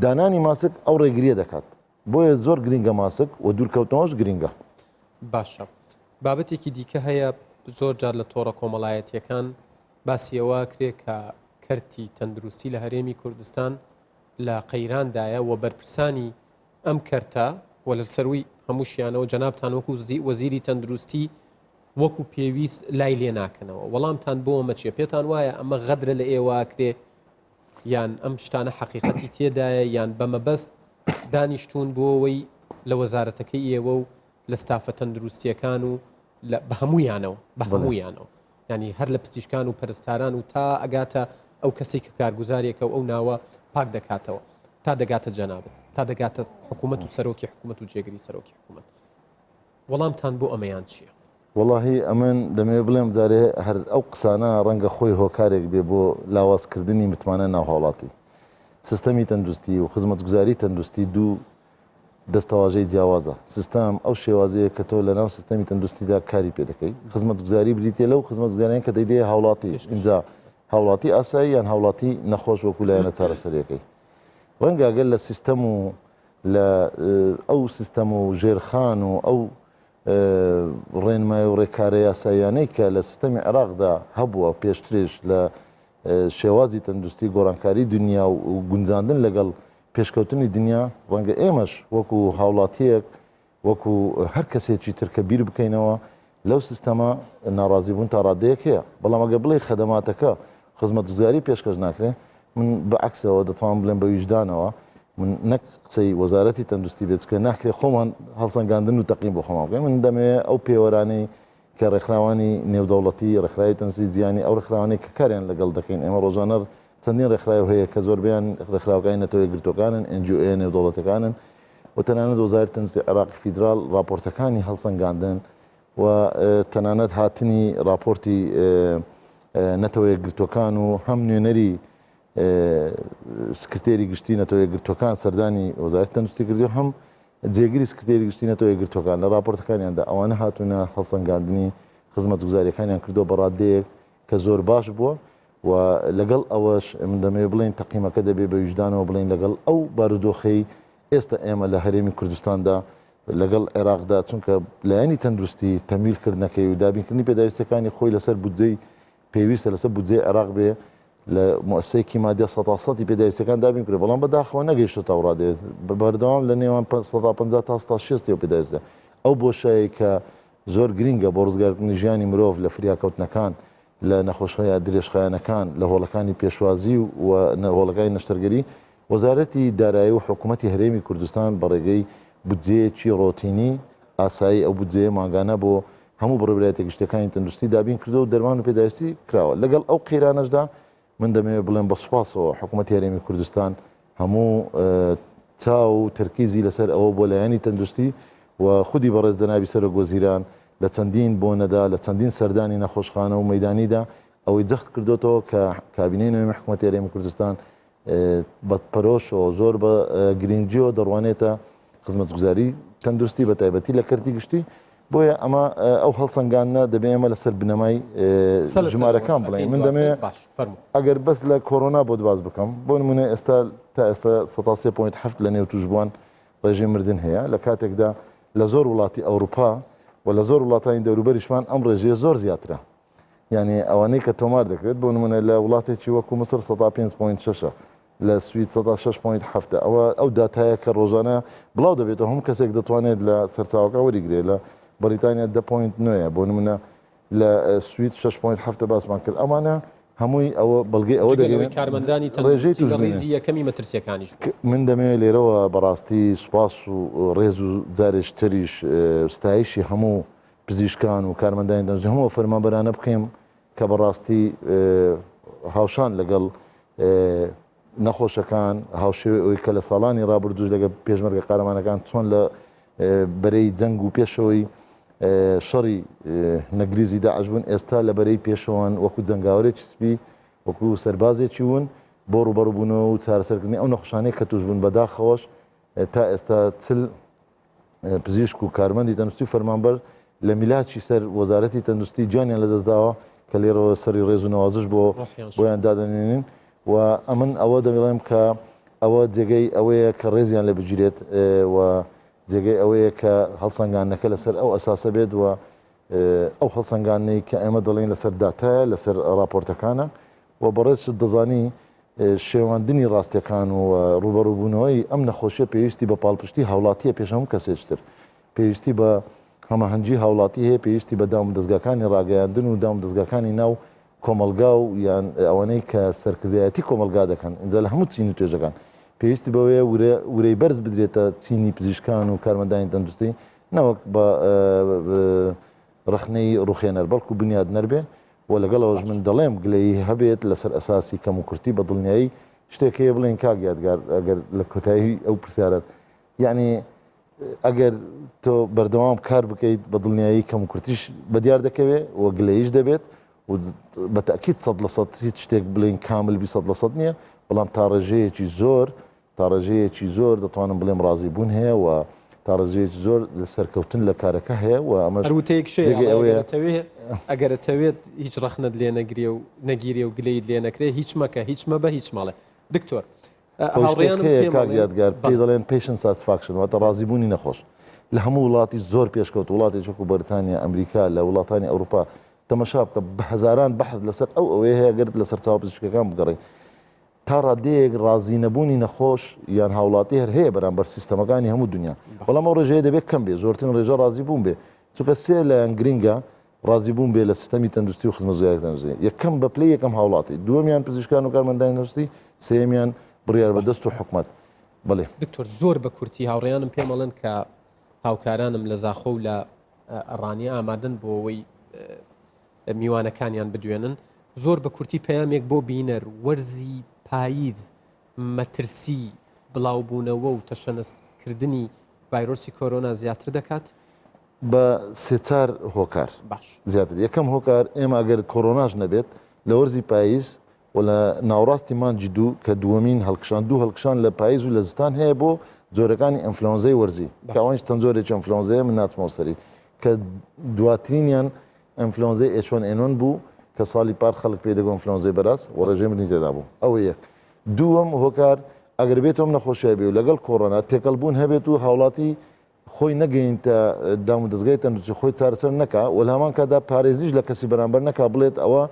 S2: دانانی ماسک ئەو ڕێگریە دەکات بۆیە زۆر گرنگە ماسک و دوورکەوتنەوەش گرنگە.
S1: باشە بابەتێکی دیکە هەیە زۆر جار لە تۆڕە کۆمەڵایەتیەکان باسی ئەوە کرێ کە کەرتی تەندروستی لە هەرێمی کوردستان. لە قەیراندایە و بەرپرسانی ئەم کەرتە و لە سەرووی هەمووشیانەوە جەنابتان وەکو وەزیری تەندروستی وەکو پێویست لای لێ ناکەنەوە وەڵامتان بۆ ئەمە چیە؟ پێتان وایە ئەمە غەدرە لە ئێوە ئەکرێ یان ئەم شتانە حەقیقەتی تێدایە یان بە مەبەست دانیشتوون بۆ ئەوەی لە وەزارەتەکەی ئێوە و لە ستافە تەندروستیەکان و بە هەموویانەوە بە هەموویانەوە ینی هەر لە پزیشکان و پەرستاران و تا ئەگاتە ئەو کەسێک کە کارگوزارێکە و ئەو ناوە پاک دەکاتەوە تا دەگاتە جەنابت تا دەگاتە حکوومەت و سەرۆکی حکوومەت و جێگری سەرۆکی حکوومەت وەڵامتان بۆ ئەمەیان چییە؟
S2: وەڵاهی ئەمن دەمەوێ بڵێم جارێ هەر ئەو قسانە ڕەنگە خۆی هۆکارێک بێ بۆ لاوازکردنی متمانە ناو هاوڵاتی. سیستەمی تەندروستی و خزمەتگوزاری تەندروستی دوو دەستەواژەی جیاوازە. سیستەم ئەو شێوازەیە کە تۆ لەناو سیستەمی تەندروستیدا کاری پێ دەکەی. خزمەتگوزاری بریتیە لەو خزمەتگوزاریانە کە دەیدەیە هاوڵاتی، ئینجا هاوڵاتی ئاسایی یان هاوڵاتی نەخۆش وەکو لایەنە چارەسەریەکەی. ڕەنگە گەر لە سیستەم و لە ئەو سیستەم و ژێرخان و ئەو ڕێنمای و ڕێکارە یاساییانەی کە لە سیستەمی عێراقدا هەبووە پێشتریش لە شێوازی تەندروستی گۆڕانکاری دنیا و گونجاندن لەگەڵ پێشکەوتنی دنیا ڕەنگە ئێمەش وەکو هاوڵاتیەک وەکو هەر کەسێکی تر کە بیر بکەینەوە لەو سیستەمە ناڕازیبوون تا ڕادەیەک هەیە، بەڵام ئەگەر بڵێی خەدەماتەکە خزمەتگوزاری پێشکەش ناکرێ، من بە عەکسەوە دەتوانم بڵێم بە ویژدانەوە من نەک قسەی وەزارەتی تەندروستی بێت چونکە ناکرێ خۆمان هەڵسەنگاندن و تەقیم بۆ خۆمان بکەین، من دەمەوێ ئەو پێوەرانەی کە ڕێکخراوانی نێودەوڵەتی، ڕێکخراوی تەندروستی جیهانی، ئەو ڕێکخراوانەی کە کاریان لەگەڵ دەکەین، ئێمە ڕۆژانە چەندین ڕێکخراو هەیە کە زۆربەیان ڕێکخراوەکانی نەتەوە یەکگرتووەکانن، NGO نێودەوڵەتیەکانن و تەنانەت وەزارەتی تەندروستی عێراقی فیدراڵ ڕاپۆرتەکانی هەڵسەنگاندن و تەنانەت هاتنی ڕاپۆرتی نەتەوە یەکگرتووەکان و هەم نوێنەری سکرتێری گشتی نەتەوە یەکگرتووەکان سەردانی وەزارەتی تەندروستی کردو هەم جێگری سکرتێری گشتی نەتەوە یەکگرتووەکان لە ڕاپۆرتەکانیاندا ئەوانە هاتوونە هەڵسەنگاندنی خزمەتگوزاریەکانیان کردووە بە ڕادەیەک کە زۆر باش بووە و لەگەڵ ئەوەش من دەمەوێت بڵێین تەقیمەکە دەبێ بە ویژدانەوە بڵێین لەگەڵ ئەو بارودۆخەی ئێستا ئێمە لە هەرێمی کوردستاندا لەگەڵ عێراقدا چونکە لایەنی تەندروستی تەمیل کردنەکەی و دابینکردنی پێداویستەکانی خۆی لەسەر بودجەی پێویستە لەسەر بودجەی عێراق بێ لە موسسەیەکی مادیە سەتا سەتی پێداویستەکان دابین کرێ بەڵام بەداخەوە نەگەیشتە تا ڕادێت بەردەوام لە نێوان 50 تا 60 پێداویستە ئەو بۆشایی کە زۆر گرینگە بۆ ڕزگارکردنی ژیانی مرۆڤ لە فریاکەوتنەکان، لە نەخۆشخەیە درێژخایەنەکان، لە هۆڵەکانی پێشوازی و هۆڵەکانی نەشتەرگەری، وەزارەتی دارایی و حکوومەتی هەرێمی کوردستان بە ڕێگەی بودجەیەکی ڕۆتینی ئاسایی ئەو بودجەیە مانگانە بۆ هەموو بەڕێوەبەرایەتیە گشتیەکانی تەندروستی دابین کردووە و دەرمان و پێداویستی کراوە. لەگەڵ ئەو قەیرانەشدا من دەمەوێت بڵێم بە سوپاسەوە حکوومەتی هەرێمی کوردستان هەموو چاو و تەرکیزی لەسەر ئەوە بۆ لایەنی تەندروستی و خودی بەڕێز جەنابی سەرۆک وەزیران لە چەندین بۆنەدا لە چەندین سەردانی نەخۆشخانە و مەدانیدا ئەوەی جەخت کردوتەوە کە کابینەی نوێی حکوومەتی هەرێمی کوردستان بە پەرۆشەوە زۆر بە گرنگیەوە دەڕوانێتە خزمەتگوزاری تەندروستی بە تایبەتی لە کەرتی گشتی بۆیە ئەمە ئەو هەڵسەنگاندنە دەبێ ئێمە لەسەر بنەمای ژمارەکان بڵێین من دەمێ ئەگەر بەس لە کۆرۆنا بۆت باز بکەم بۆ نمونە ئێستا تا ئێستا 3.7 لە نێو توشبووان ڕێژەی مردن هەیە لە کاتێکدا لە زۆر وڵاتی ئەوروپا و لە زۆر وڵاتانی دەوروبەریشمان ئەم ڕێژەیە زۆر زیاترە یعنی ئەوانەی کە تۆمار دەکرێت بۆ نمونە لە وڵاتێکی وەکو مسر 5.6 لە سوید 6.7 ئەوە ئەو داتایە کە ڕۆژانە بڵاو دەبێتەوە هەموو کەسێک دەتوانێت لە سەرچاوەکە وەریگرێت لە بەریتانیا 10.9 بۆ نمونە لە سوید 6.7 باسمان کرد ئەمانە هەمووی ئەوە بەڵگەی ئەوە
S1: دەگەوەی کارمەندانی ڕێژەی ڕێزی یەکەمی مەترسیەکانیش
S2: من دەمەوێت لێرەوە بەڕاستی سوپاس و ڕێز و جارێشتریش ستایشی هەموو پزیشکان و کارمەندانی تەندروستی هەموو ئەو فەرمانبەرانە بکەین کە بەڕاستی هاوشان لەگەڵ نەخۆشەکان هاوشێوەی ئەوەی کە لە ساڵانی ڕابردووش لەگە پێشمەرگە قارەمانەکان چۆن لە بەرەی جەنگ و پێشەوەی شەڕی نەگریزی داعش بوون ئێستا لە بەرەی پێشەوەن وەکو جەنگاوەرێکی سپی وەکو سەربازێکی ون بۆ ڕوبەڕوبوونەوە و چارەسەرکردنی ئەو نەخۆشانەی کە توش بوون بەداخەوەش تا ئێستا چل پزیشک و کارمەندی تەندروستی و فەرمانبەر لە میلاکی سەر وەزارەتی تەندروستی گیانیان لەدەستداوە کە لێرەوە سەری ڕێز و نەوازش بۆ بۆیان دادەنێنین و ئەمن ئەوە دەڵێم کە ئەوە جێگەی ئەوەیە کە ڕێزیان لێ بگیرێت و جێگەی ئەوەیە کە هەڵسەنگاندنەکە لەسەر ئەو ئەساسە بێت و ئەو هەڵسەنگاندنەی کە ئێمە دەڵێین لەسەر داتایە لەسەر راپۆرتەکانە و بەڕێزشت دەزانی. شێواندنی ڕاستیەکان و ڕووبەڕووبوونەوەی ئەم نەخۆشیە پێویستی بە پاڵپشتی هاوڵاتیە پێش هەموو کەسێکی تر پێویستی بە هەماهەنگی هاوڵاتی هەیە پێویستی بە دام و دەزگاکانی ڕاگەیاندن و دام و دەزگاکانی ناو کۆمەڵگا و یان ئەوانەی کە سەرکردایەتی کۆمەڵگا دەکەن ئینجا لە هەموو چین و توێژەکان پێویستی بەوەیە ورەی بەرز بدرێتە چینی پزیشکان و کارمەندانی تەندروستی نەوەک بە ڕەخنەی ڕوخێنەر بەڵکو بنیادنەر بێ و لەگەڵ ئەوەش من دەڵێم گلەیی هەبێت لەسەر ئەساسی کەموکورتی بە دڵنیایی شتێک هەیە بڵێن کاک یادگار ئەگەر لە کۆتایی ئەو پرسیارەت یعنی ئەگەر تۆ بەردەوام کار بکەیت بە دڵنیایی کەموکورتیش بە دیار دەکەوێ و گلەییش دەبێت و بە تاکیت 100% هیچ شتێک بڵین کامل بی 100% نییە بەڵام تا ڕێژەیەکی زۆر تا ڕێژەیەکی زۆر دەتوانم بڵێم ڕازی بوون هەیە و تا ڕێژەیەکی زۆر لە سەرکەوتن لە کارەکە هەیە و ئەمەش
S1: هەر وتەیەکش هەیە
S2: جێگەی
S1: ئەڵێ
S2: ئەوەیە
S1: ئەگەر ئەتەوێ ئەگەر ئەتەوێت هیچ ڕەخنەت لێ نەگرێ و نەگیرێ و گلەیت لێ نەکرێ هیچ مەکە هیچ مەبە هیچ مەڵێ دکتۆر
S2: خۆ شتێک
S1: هاوڕێیانم
S2: هەیە
S1: پێم
S2: کاک
S1: ئەڵێن
S2: یادگار پێی
S1: بەڵێ
S2: دەڵێن patient satisfaction واتە ڕازیبوونی نەخۆش لە هەموو وڵاتی زۆر پێشکەوت وڵاتێکی وەکو بەریتانیا ئەمریکا لە وڵاتانی ئەوروپا تەمەشا بکە بە هەزاران بەحث لەسەر ئەو ئەوەیە هەیە گەر لە سەرچاوە پزیشکەکان بگەڕێی تا ڕادەیەک ڕازی نەبوونی نەخۆش یان هاوڵاتی هەر هەیە بەرامبەر سیستەمەکانی هەموو دنیا بەڵام ئەو ڕێژەیە دەبێت کەم بێ زۆرترین ڕێژە ڕازی بوون بێ چونکە سێ لایەن گرنگە ڕازی بوون بێ لە سیستەمی تەندروستی و خزمەتگوزاری تەندروستی یەکەم بە پلەی یەکەم هاوڵاتی دووەمیان پزیشکان و کارمەندانی تەندروستی سێیەمیان بڕیار بەدەست و حکومەت بەڵێ.
S1: دکتۆر زۆر بە کورتی هاوڕێیانم پێم ئەڵێن کە هاوکارانم لە زاخۆ و لە ڕانیە ئامادەن بۆ ئەوەی میوانەکانیان بدوێنن. زۆر بە کورتی پەیامێک بۆ بینەر، وەرزی پاییز مەترسی بڵاوبوونەوە و تەشەنەکردنی ڤایرۆسی کۆرۆنا زیاتر دەکات؟
S2: بە سێ چار هۆکار
S1: باش.
S2: زیاتر. یەکەم هۆکار ئێمە ئەگەر کۆرۆناش نەبێت لە وەرزی پاییز و لە ناوەڕاستی مانگی دوو کە دووەمین هەڵکشان دوو هەڵکشان لە پاییز و لە زستان هەیە بۆ جۆرەکانی ئەنفلۆنزای وەرزی کە ئەوانیش چەند جۆرێکی ئەنفلۆنزایە من ناچمەوە سەری کە دواترینیان ئەنفلۆنزای H1N1 بوو کە ساڵی پار خەڵک پێی دەگۆ ئەنفلۆنزای بەراز و ڕێژەی مردنی تێدا بوو. ئەوە یەک. دووەم هۆکار ئەگەر بێت ئەم نەخۆشیە بێ و لەگەڵ کۆرۆنا تێکەڵ بوون هەبێت و هاوڵاتی خۆی نەگەینتە دام و دەزگای تەندروستی خۆی چارەسەر نەکا و لە هەمان کاتدا پارێزیش لە کەسی بەرامبەر نەکا بڵێت ئەوە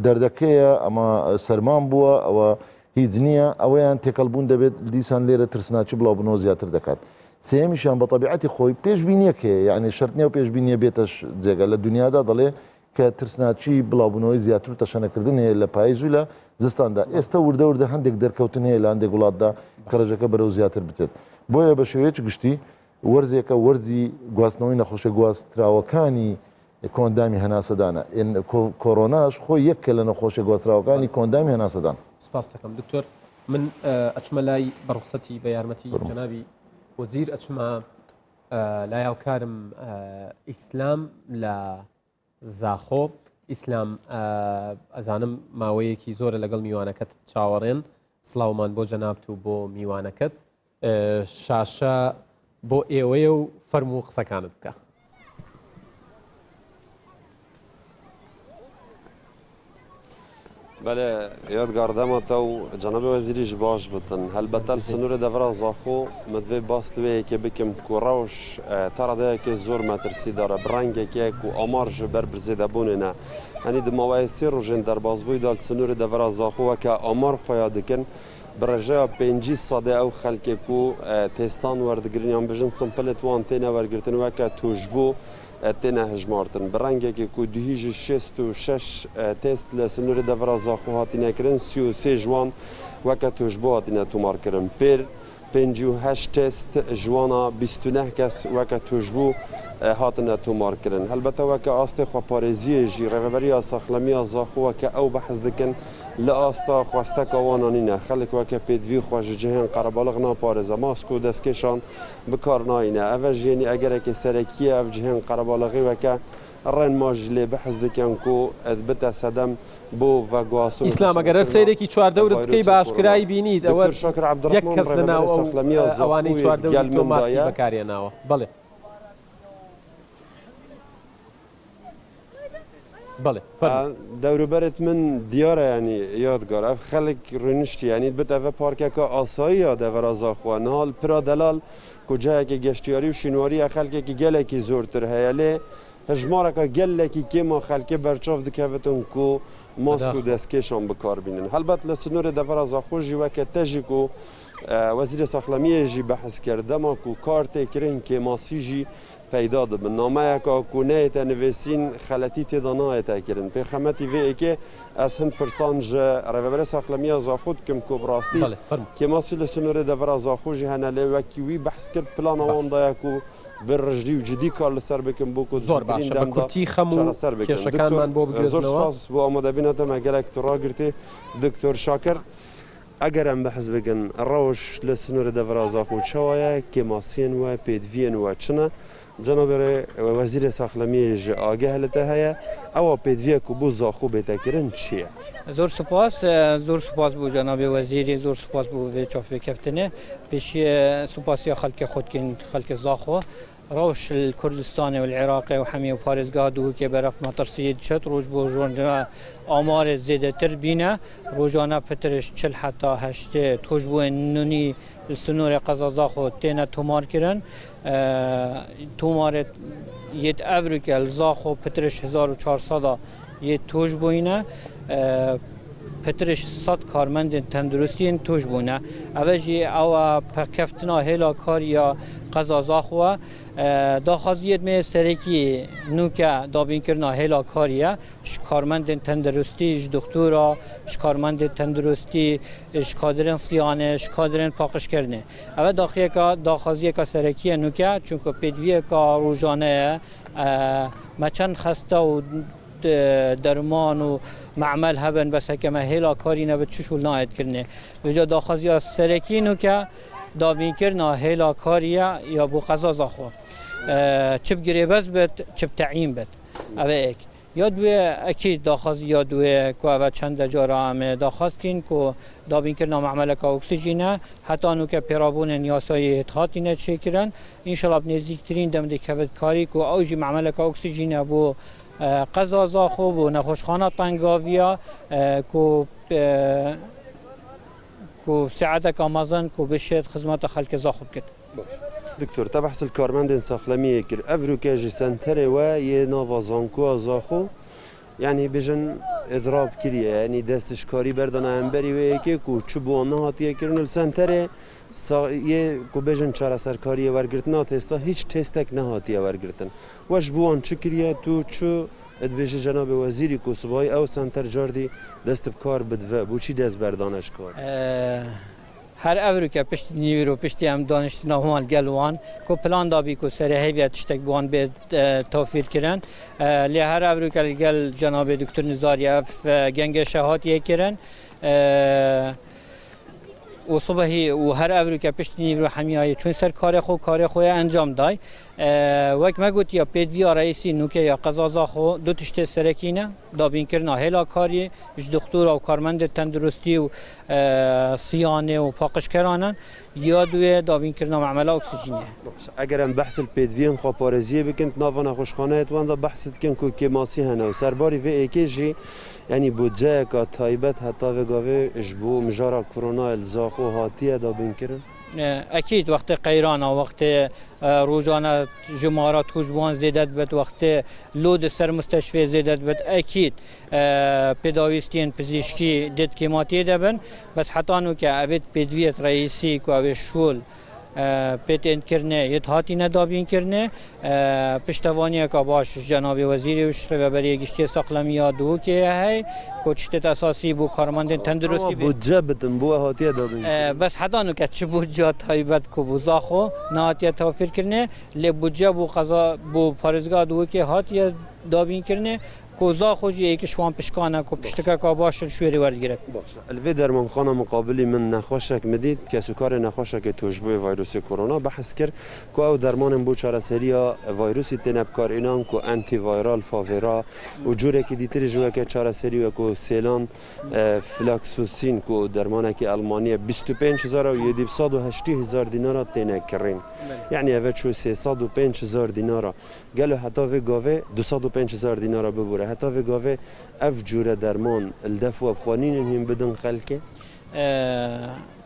S2: دەردەکەیە ئەمە سەرمان بووە ئەوە هیچ نییە ئەوەیان تێکەڵبوون دەبێت دیسان لێرە ترسناکی بڵاوبوونەوە زیاتر دەکات سێیەمیشیان بە تەبیعەتی خۆی پێشبینیەک هەیە یعنی شەرت نییە و پێشبینیە بێتەش جێگە لە دنیادا دەڵێ کە ترسناکی بڵاوبوونەوەی زیاتر و تەشەنەکردن هەیە لە پایز و لە زستاندا ئێستا وردە وردە هەندێک دەرکەوتن هەیە لە هەندێک وڵاتدا کە ڕێژەکە بەرەو زیاتر بچێت بۆیە بە شێوەیەکی گشتی وەرزێکە وەرزی گواستنەوەی نەخۆشە گواستراوەکانی کۆئەندامی هەناسەدانە کۆرۆناش خۆی یەکە لە نەخۆشیە گواستراوەکانی کۆئەندامی هەناسەدان.
S1: سپاست دەکەم دکتۆر من ئەچمە لای بە ڕوخسەتی بە یارمەتی جەنابی وەزیر ئەچمە لای هاوکارم ئیسلام لە زاخۆ ئیسلام ئەزانم ماوەیەکی زۆرە لەگەڵ میوانەکەت چاوەڕێن سڵاومان بۆ جەنابت و بۆ میوانەکەت شاشە بۆ ئێوەیە و فەرموو قسەکانت بکە.
S3: بەلێ یادگار دەما تە و جەنابێ وەزیریش باش بتن. هەلبەتە li سنوورê devera Zaxo min divê bas li wê yekê bikim ku rewş ta radeyekê zor metirsîdar e. Bi rengekê ku amar ji ber bi zêdebûnê ne. Henî di maweyê sê rojên derbasbûyî de li sinûrê devera Zaxo weke amar xweya dikin bi rêjeya 50 sedê ew xelkê ku têstan werdigirin yan bijin simpilê wan têne wergirtin weke tûjbû têne hejmartin. Bi rengekê ku duhî ji 66 têst li sinûrê devera Zaxo hatine kirin, 33 ji wan weke tûjbû hatine tomarkirin. Pêr 58 têst ji wana 29 kes weke tûjbû hatine tomarkirin. Helbete weke astê xweparêziyê jî rêveberiya saxlemiya Zaxo weke ew behs dikin li asta xwesteka wan nîne. Xelk weke pêdivî xwe ji cihên qerebalix naparêze, mask û destkêşan bikar nayîne. Ev e jî yenî egerekê serekî ye ev cihên qerebalixî weke rênma jî lê behs dikin ku bite sedem بۆ ڤەگواستن و
S1: ئیسلام ئەگەر هەر
S3: تەشەنەکردنا
S1: سەیرێکی چواردەورت بکەی بە
S3: ڤایرۆسی کۆرۆنا.
S1: ئاشکرایی بینیت ئەوە
S3: دکتۆر شاکر
S1: یەک
S3: عەبدولڕەحمان
S1: کەس لەناو
S3: ڕێبەرێ
S1: ئەو
S3: ساخلەمییا
S1: ئەوانەی
S3: زاخۆیێ
S1: چواردەوری
S3: گەل
S1: تۆ
S3: من
S1: ماسکی
S3: دایە.
S1: بەکارهێناوە. بەڵێ. بەڵێ فەرموو.
S3: دەوروبەرت من دیارە یانی یادگار ئەف خەلک ڕوینشتی یانی بت ئەڤە پارکەکە ئاسایی یا دەڤەرا زاخوە نهال پرا دەلال کو جایەکی گەشتیاری و شینواریە خەلکێکی گەلێکی زۆرتر هەیە لێ Hejmareke gelekî kêm a xelkê berçav dikevitin ku mask û
S1: Bedaxo.
S3: destkêşan bikar bînin. Helbet li sinorê devera Zaxo jî weke te jî ku Wezîrê Saxlemiyê jî behs kir, dema ku kar tê kirin kêmasî jî peyda dibin. Nameyeka ku neyête nivêsîn xeletî tê de nayête kirin. Pêxemetî vê yekê ez hin pirsan ji Rêveberê Saxlemiya Zaxo dikim ku bi rastî
S1: Belê, fermo.
S3: kêmasî li sinorê devera Zaxo jî hene lê wekî wî behs kir plana
S1: Baş.
S3: wan daye ku bi rijdî û cidî kar li ser bikin bo ku di
S1: Zor
S3: zûtirîn
S1: başe. Bi
S3: dem de
S1: kurtî xem û
S3: çareser bikin. Doktor
S1: kêşekanman bo
S3: zor
S1: biguhêznewa.
S3: spas bo amadebîna te me gelek tu ragirtî. Doktor Şakir eger em behs bikin rewş li sinorê devera Zaxo çawa ye, kêmasiyên we, pêdiviyên we çi ne? Cenabê rê Wezîrê Saxlemiyê ji ageh li te heye, ewa pêdiviye ku bo Zaxo bête kirin çi ye?
S4: Zor spas, zor spas bo cenabê wezîrê, zor spas bo vê çavpêkeftinê. Pêşiyê spasiya xelkê xwe dikin, xelkê Zaxo. Rewş li Kurdistanê û li Iraqê û hemî û parêzgeha Duhokê beref metirsiyê diçet. Roj bo roj amarê zêdetir bîne. Rojane pitir ji 40 heta 80 toşbûyên nûnî li sinorê qeza Zaxo têne tomarkirin. Tomarê yê di Evrûke li Zaxo pitir ji 1400 a yê toş bûyîne. Pitir ji 100 karmendên tenduristiyên toş bûne. Ev e jî ew e pekeftina hêla karî ya qeza Zaxo e. Daxwaziyê me yê serekî nûke dabînkirina hêla karî ye. Ji karmendên tenduristî, ji doktora, ji karmendên tenduristî, ji kadirên siyanê, ji kadirên paqijkirinê. Ev e daxiyeka daxwaziyeka serekî ye nûke çunku pêdiviyeka rojane ye. Me çend xeste û derman û memel hebin bes heke me hêla karî nebe çi şûl nayê dikirinê. Vêca daxwaziya serekî nûke dabînkirina hêla karî ye ya bo qeza Zaxo. Çi bi girêbest bit çi bi teîn bit. Ev e yek. Ya duê ekî daxwazî ya duê ku ev e çende cara em ê daxwaz dikîn ku dabînkirina memeleka oksîjîn e. Heta nûke pêrabûnên yasayî hatîne çêkirin. Înşela bi nêzîktirîn dem dê kevit karî ku ew jî memeleka oksîjîn e bo qeza Zaxo, bo nexweşxana Tengaviya ku ku saeteka mezin ku bişêt xizmeta xelkê Zaxo bikit.
S3: Baş. Doktor, te behs li karmendên saxlemiyê kir. Ev rûke ji senterê we yê nava Zankoa Zaxo yanî bêjin îdrab kiriye yanî dest ji karî berdana hemberî wê yekê ku çi bi wan nehatiye kirin û li senterê yê ku bêjin çareserkariyê wergirtina têsta hîç têstek nehatiye wergirtin. We ji bo wan çi kiriye tu çi dibêje cenabê wezîrî ku sibahî ew senter cardî dest bi kar bidive bo çî dest berdane ji karî?
S4: Her evrûke piştî nîvro piştî em daniştina wan li gel wan ku plan dabî ku serê heyviya tiştek bi wan bê tewfîrkirin. Lê her evrûke li gel cenabê Doktor Nizarî ev gengeşe hatiye kirin û sibehî û her evrûke piştî nîvro hemiyayê çûn ser karê xwe û karê xwe ye encam day. Wek me gotiya pêdiviya reîsî nûke ya qeza Zaxo du tiştê serekî ne, dabînkirina hêla karî ji doktora û karmendê tenduristî û siyanê û paqijkeran in, ya duyê dabînkirina memela oksîjînê ye.
S3: Eger em behs li pêdiviyên xweparêziyê bikin di nava nexweşxaneyê wan de behs dikin ku kêmasî hene û serbarî vê yekê jî yanî budceyeke taybet heta vê gavê ji bo mijara koronayê li Zaxo hatiye dabînkirin.
S4: Ekîd wextê qeyrana, wextê rojane jimara tûşbûan zêde dibit, wextê lod ser misteşfê zêde dibit, ekîd pêdawîstiyên pizîşkî dê di kêmatiyê de bin. Bes heta nûke evê pêdiviyê reîsî ku evê şûl pê tên kirinê yê hatîne dabînkirinê. Piştevaniyeke baş ji cenabê wezîrê û ji Rêveberiyê Giştiyê Saxlemî ya Duhokê ye hey ku tiştê esasî bo karmendên tenduristî
S3: Ewa budce bidin bo we hatiye dabînkirin?
S4: Bes heta nûke çi budceya taybet ku bo Zaxo nehatiye tewfîrkirinê lê budce bo qeza bo parêzgeha Duhokê hatiye dabînkirinê Ku Zaxo jî yekî ji wan pişkan e ku piştikeka baş li şûrê werdigire.
S3: Baş e. Li vê dermanxana miqabilî min nexweşek min dît, kesûkarê nexweşekê tûşbûyê vayrûsê korona behs kir ku ew dermanên bo çareseriya vayrûsî têne bikarînan ku antîvayral, favêra û cûrekî dîtirî ji weke çareserî weko sêlan flaksosîn ku dermanekî elmanî ye 25 hezar û yedî bi 180 hezar dînara têne kirîn. Yanî eve çû 305 hezar dînara. Gelo heta vê gavê 205 hezar dînara bibûre, heta vê gavê ev cûre derman li def we bi xwe nînin hîn bidin xelkê?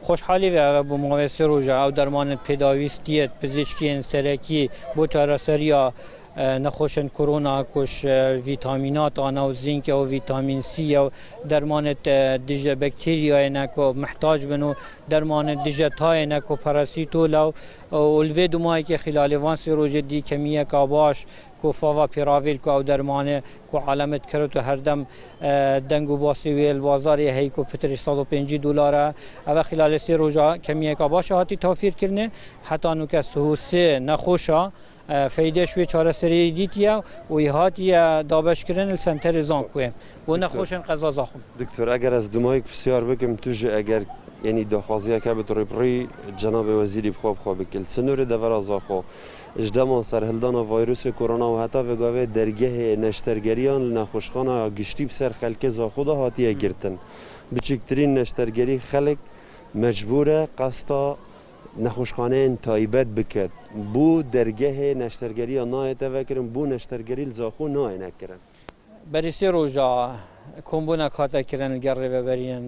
S4: Xweşhalî ve ev e bo mavê sê roj e ew dermanên pêdawîstiyê pizîşkiyên serekî bo çareseriya نەخۆشن کۆرۆنا کوش ڤیتامیناتانە و زینکە و ڤیتامین سیە و دەرمانت دژە بەکتریایە کو محتاج بن و دەرمانت دژە تایە کو پەراسیتۆلە و لڤێ دومایەکی خیلالێ ڤان سێ ڕۆژێ دی کەمیەکا باش کو فاڤا پیراڤیل کو ئەو دەرمانێ کو عالەمت کرت و هەردەم دەنگ و باسی وێ ل بازارێ هەی کو پترش 150 دۆلارە ئەڤە خیلالێ سێ ڕۆژا کەمیەکا باشە هاتی تەوفیر کرنێ حەتا نوکە سهوسێ نەخۆشا فەیدەش وێ چارەسەریی دیتیە و ی هاتیە دابەشکردن ل سەنتەرێ زانکوێ بۆ نەخۆشن قەزا زاخۆ.
S3: دکتۆر ئەگەر ئەز دومایک پرسیار بکم تو ژی ئەگەر یەنی داخوازیەک هەبت ڕیبڕی جەنابێ وەزیری بخوا بخوا بکل سنورێ دەڤەرا زاخۆ ژ دەما سەرهلدانا ڤایرۆسێ کۆرۆنا و هەتا ڤێ گاڤێ دەرگەهێ نەشتەرگەریان لە نەخۆشخانا گشتی بسەر خەلکێ زاخۆ دا هاتیە گرتن بچوکترین نەشتەرگەری خەلک مەجبورە قەستا نەخۆشخانەیەن تایبەت بکەت بۆ دەرگەهێ نەشتەرگەریان نایەتە ڤەکرن بۆ نەشتەرگەری ل زاخۆ نایەنە کرن.
S4: بەری سێ ڕۆژا کۆمبوونەک هاتە کرن لگەڵ ڕێڤەبەریەن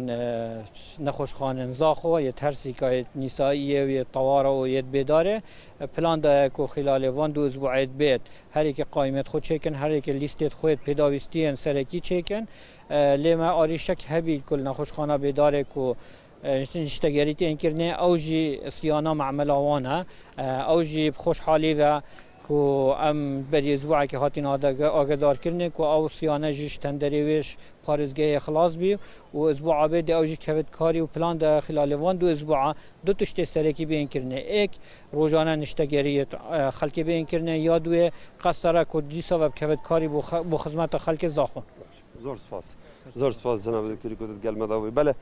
S4: نەخۆشخانەن زاخۆ یەت هەرسیکا یەت نیسائیێ و یەت تەوارە و یەت بێدارێ پلان دایە کو خیلالێ ڤان دوو ئسبوعێت بێت هەرێکێ قایمێت خۆ چێکن هەرێکێ لیستێت خۆێت پێداویستیەن سەرەکی چێکن لێ مە ئاریشەک هەبیت کو لە نەخۆشخانە بێدارێ کو نیشتەگەری تێن کرنێ ئەو ژی سیانە مەعمەلا وانە ئەو ژی بخۆشحالی ڤە کو ئەم بەری ئسبوعەکی هاتین ئاگەدار کرنێ کو ئەو سیانە ژیش تەندەرێ وێش پارێزگەیێ خلاس بی و ئسبوعا بێ دێ ئەو ژی کەڤت کاری و پلان دە خلالێ ڤان دو ئسبوعا دو تشتێ سەرەکی بێن کرنێ ئێک ڕۆژانە نیشتەگەریێت خەلکێ بێن کرنێ یا دوێ قەستەرە کو دیسا ڤە بکەڤت کاری بۆ خزمەتا خەلکێ زاخۆ.
S3: زۆر سپاس زۆر سپاس جەناب دکتۆری کۆتت گەل مەدا بووی بەلێ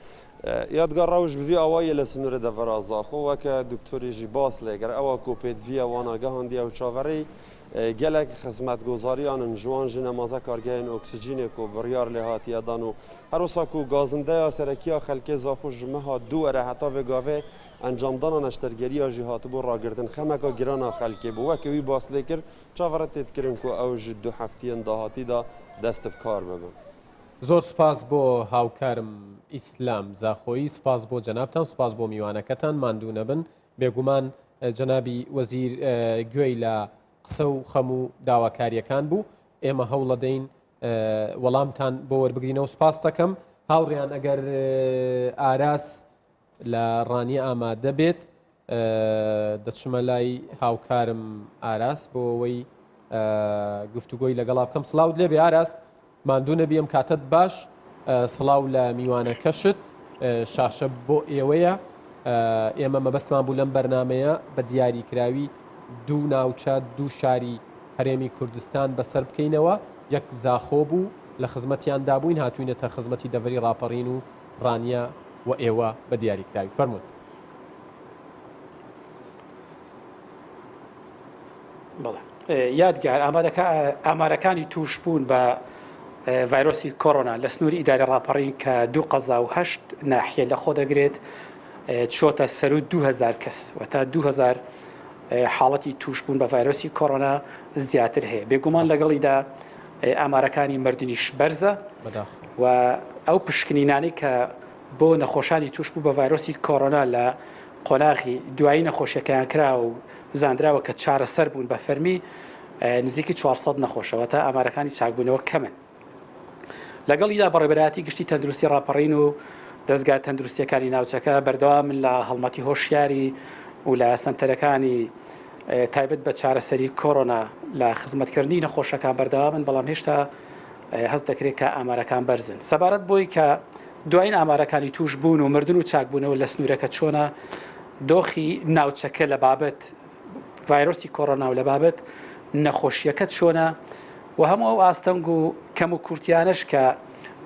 S3: یادگار ڕەوش بڤی ئاواییە لە سنوورە دەڤەرا زاخۆ وەکە دکتۆریژی باس لێ گەر ئەوە کو پێدڤیە وانا گەهاندیە و چاڤەڕێی گەلەک خزمەتگۆزاریانن ژوان ژ نەمازە کارگەیên ئۆکسجینێ کو بڕیار لێ هاتیە دان و هەروسا کو گازندەیا سەرەکیا خەلکێ زاخۆ ژ مها دوو وەرە هەتا ڤێ گاڤێ ئەنجامدانا نەشتەرگەرییا ژی هاتبوو ڕاگردن خەمەکا گرانە خەلکێ بوو وەکە وی باس لێ کرد چاڤەڕێ تێت کرن کو ئەو ژ دوو هەفتیەن داهاتیدا دەست بکار ببن.
S1: زۆر سوپاس بۆ هاوکارم ئیسلام زاخۆیی، سوپاس بۆ جەنابتان، سوپاس بۆ میوانەکەتان، ماندوو نەبن. بێگومان جەنابی وەزیر گوێی لە قسە و خەم و داواکارییەکان بوو، ئێمە هەوڵەدەین وەڵامتان بۆ وەربگرینەوە. سوپاس دەکەم هاوڕیان ئەگەر ئاراس لە ڕانیە ئامادە بێت دەچمە لای هاوکارم ئاراس بۆ ئەوەی گفتوگۆی لەگەڵا بکەم سڵاوت لێبێ ئاراس ماندوو نەبی ئەم کاتت باش سڵاو لە میوانەکەشت شاشە بۆ ئێوەیە ئێمە مەبەستمان بوو لەم بەرنمەیە بە دیاریکراوی دوو ناوچە دوو شاری هەرێمی کوردستان بەسەر بکەینەوە یەک زاخۆ بوو لە خزمەتیاندا بووین هاتوینەتە خزمەتی دەڤەری ڕاپەڕین و ڕانیە و ئێوە بە دیاریکراوی فەرموون.
S5: بەڵێ یادگار ئامارەکانی تووشبوون بە ڤایرۆسی کۆرۆنا لە سنووری ئیداری ڕاپەڕین کە دوو قەزا و هەشت ناحیە لە خۆ دەگرێت چۆتە سەرو 2000 کەس وتا 2000 حاڵەتی تووشبوون بە ڤایرۆسی کۆرۆنا زیاتر هەیە بێگومان لەگەڵیدا ئامارەکانی مردنیش بەرزە و ئەو پشکنینانەی کە بۆ نەخۆشانی تووشبوو بە ڤایرۆسی کۆرۆنا لە قۆناغی دوایی نەخۆشیەکەیان کراوە و زانراوە کە چارەسەر بوون بە فەرمی نزیکی 400 نەخۆشەوە تا ئامارەکانی چاکبوونەوە کەمن. لەگەڵیدا بەڕێوەبەرایەتی گشتی تەندروستی ڕاپەڕین و دەزگا تەندروستیەکانی ناوچەکە بەردەوامن لە هەڵمەتی هۆشیاری و لە سەنتەرەکانی تایبەت بە چارەسەری کۆرۆنا لە خزمەتکردنی نەخۆشەکان بەردەوامن، بەڵام هێشتا هەست دەکرێت کە ئامارەکان بەرزن. سەبارەت بۆی کە دوایین ئامارەکانی تووشبوون و مردن و چاکبوونەوە لە سنوورەکە چۆنە، دۆخی ناوچەکە لە بابەت ڤایرۆسی کۆرۆنا و لە بابەت نەخۆشییەکە چۆنە و هەموو ئەو ئاستەنگ و کەم و کورتیانەش کە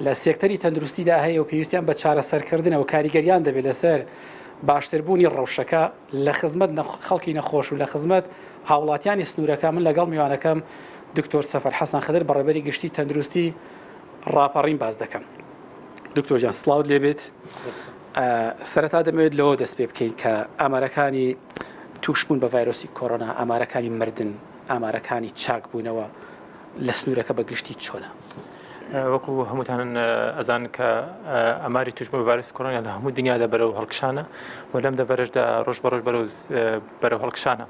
S5: لە سێکتەری تەندروستیدا هەیە و پێویستیان بە چارەسەرکردنە و کاریگەریان دەبێت لەسەر باشتربوونی ڕەوشەکە لە خزمەت خەڵکی نەخۆش و لە خزمەت هاوڵاتیانی سنوورەکە من لەگەڵ میوانەکەم دکتۆر سەفەر حەسەن خدر بەڕێوەبەری گشتی تەندروستی ڕاپەڕین باس دەکەم. دکتۆر گیان سڵاوت لێبێت. سەرەتا دەمەوێت لەوە دەست پێ بکەین کە ئامارەکانی تووشبوون بە ڤایرۆسی کۆرۆنا، ئامارەکانی مردن، ئامارەکانی چاکبوونەوە لە سنوورەکە بە گشتی چۆنە؟
S6: وەکو هەمووتان ئەزان کە ئاماری تووشبوون بە ڤایرۆسی کۆرۆنا لە هەموو دنیادا بەرەو هەڵکشانە و لەم دەڤەرەشدا ڕۆژ بە ڕۆژ بەرەو بەرەو هەڵکشانە.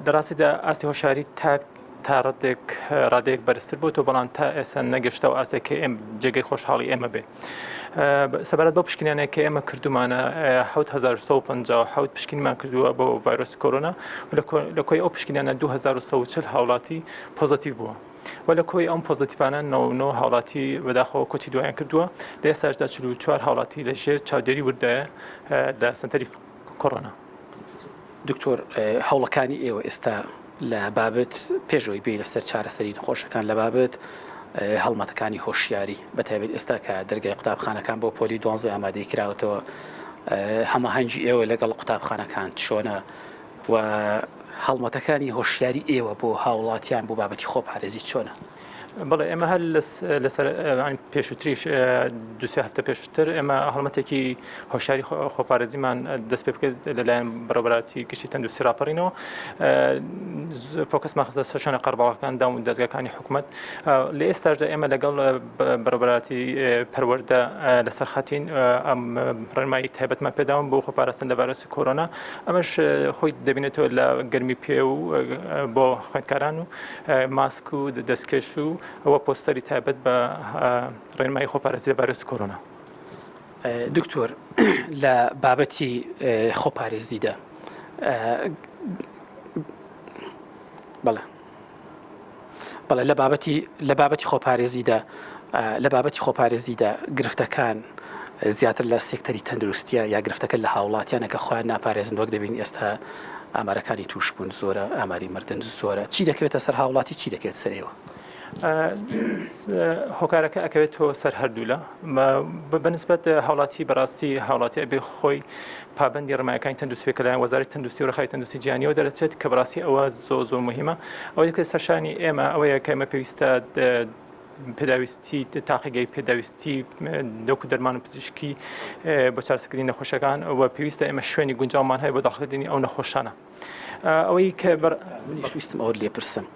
S6: لە ڕاستیدا ئاستی هۆشیاری تاک تا ڕەدێک ڕادەیەک بەرزتر بۆتەوە بەڵام تا ئێستا نەگەشتە ئەو ئاستێک کە ئێمە جێگەی خۆشحاڵی ئێمە بێ. سەبارەت بەو پشکنینانەی کە ئێمە کردومانە 7157 پشکنینمان کردووە بۆ ڤایرۆسی کۆرۆنا و لە کۆی ئەو پشکنینانە 2140 هاوڵاتی پۆزەتیڤ بووە. و لە کۆی ئەم پۆزەتیڤانە 99 هاوڵاتی بەداخەوە کۆچی دوایان کردووە لە ئێستاشدا 44 هاوڵاتی لە ژێر چاودێری وردایە لە سەنتەری کۆرۆنا.
S5: دکتۆر هەوڵەکانی ئێوە ئێستا لە بابەت پێش ئەوەی بێینە سەر چارەسەری نەخۆشەکان لە بابەت هەڵمەتەکانی هۆشیاری بە تایبەت ئێستا کە دەرگای قوتابخانەکان بۆ پۆلی دوانزەی ئامادەی کراوەتەوە هەماهەنگی ئێوە لەگەڵ قوتابخانەکان چۆنە و هەڵمەتەکانی هۆشیاری ئێوە بۆ هاوڵاتیان بۆ بابەتی خۆپارێزی چۆنە؟
S6: بەڵێ ئێمە هەر لەسەر پێشووتریش دوسێ هەفتە پێشتر ئێمە هەڵمەتێکی هۆشاری خۆپارێزیمان دەست پێ بکرد لەلایەن بەڕێوەبەرایەتی گشتی تەندروستی ڕاپەڕینەوە فۆکەسمان خستە سەر شوێنە قەرباڵەکان دام و دەزگاکانی حکومەت لە ئێستاشدا ئێمە لەگەڵ بەڕێوەبەرایەتی پەروەردە لەسەر خەتین ئەم ڕێنمایی تایبەتمان پێداون بۆ خۆپاراستن لە ڤایرۆسی کۆرۆنا ئەمەش خۆی دەبینێتەوە لە گەرمی پێ و بۆ خوێندکاران و ماسک و دەستکێش و ئەوە پۆستەری تایبەت بە ڕێنمایی خۆپارێزی لە ڤایرۆسی کۆرۆنا.
S5: دکتۆر لە بابەتی خۆپارێزیدا بەڵێ بەڵێ لە بابەتی لە بابەتی خۆپارێزیدا لە بابەتی خۆپارێزیدا گرفتەکان زیاتر لە سێکتەری تەندروستیە یا گرفتەکە لە هاوڵاتیانە کە خۆیان ناپارێزن وەک دەبین ئێستا ئامارەکانی تووشبوون زۆرە ئاماری مردن زۆرە چی دەکەوێتە سەر هاوڵاتی چی دەکەوێت سەر ئێوە؟
S6: هۆکارەکە ئەکەوێتەوە سەر هەردوولا بەنسبەت هاوڵاتی بەڕاستی هاوڵاتی ئەبێ خۆی پابندی ڕمایەکانی تەندروستی کە لایەن وەزارەتی تەندروستی و ڕێکخراوی تەندروستی جیهانیەوە دەرەچێت کە بەڕاستی ئەوە زۆر زۆر مهمە ئەوەی کە سەرشانی ئێمە ئەوەیە کە ئێمە پێویستە پێداویستی تاقیگەی پێداویستی دۆک و دەرمان و پزیشکی بۆ چارەسەکردنی نەخۆشەکان و پێویستە ئێمە شوێنی گونجاومان هەیە بۆ داخلکردنی ئەو نەخۆشانە. ئەوەی کە بەر
S5: منیش ویستم ئەوەت لێ پرسم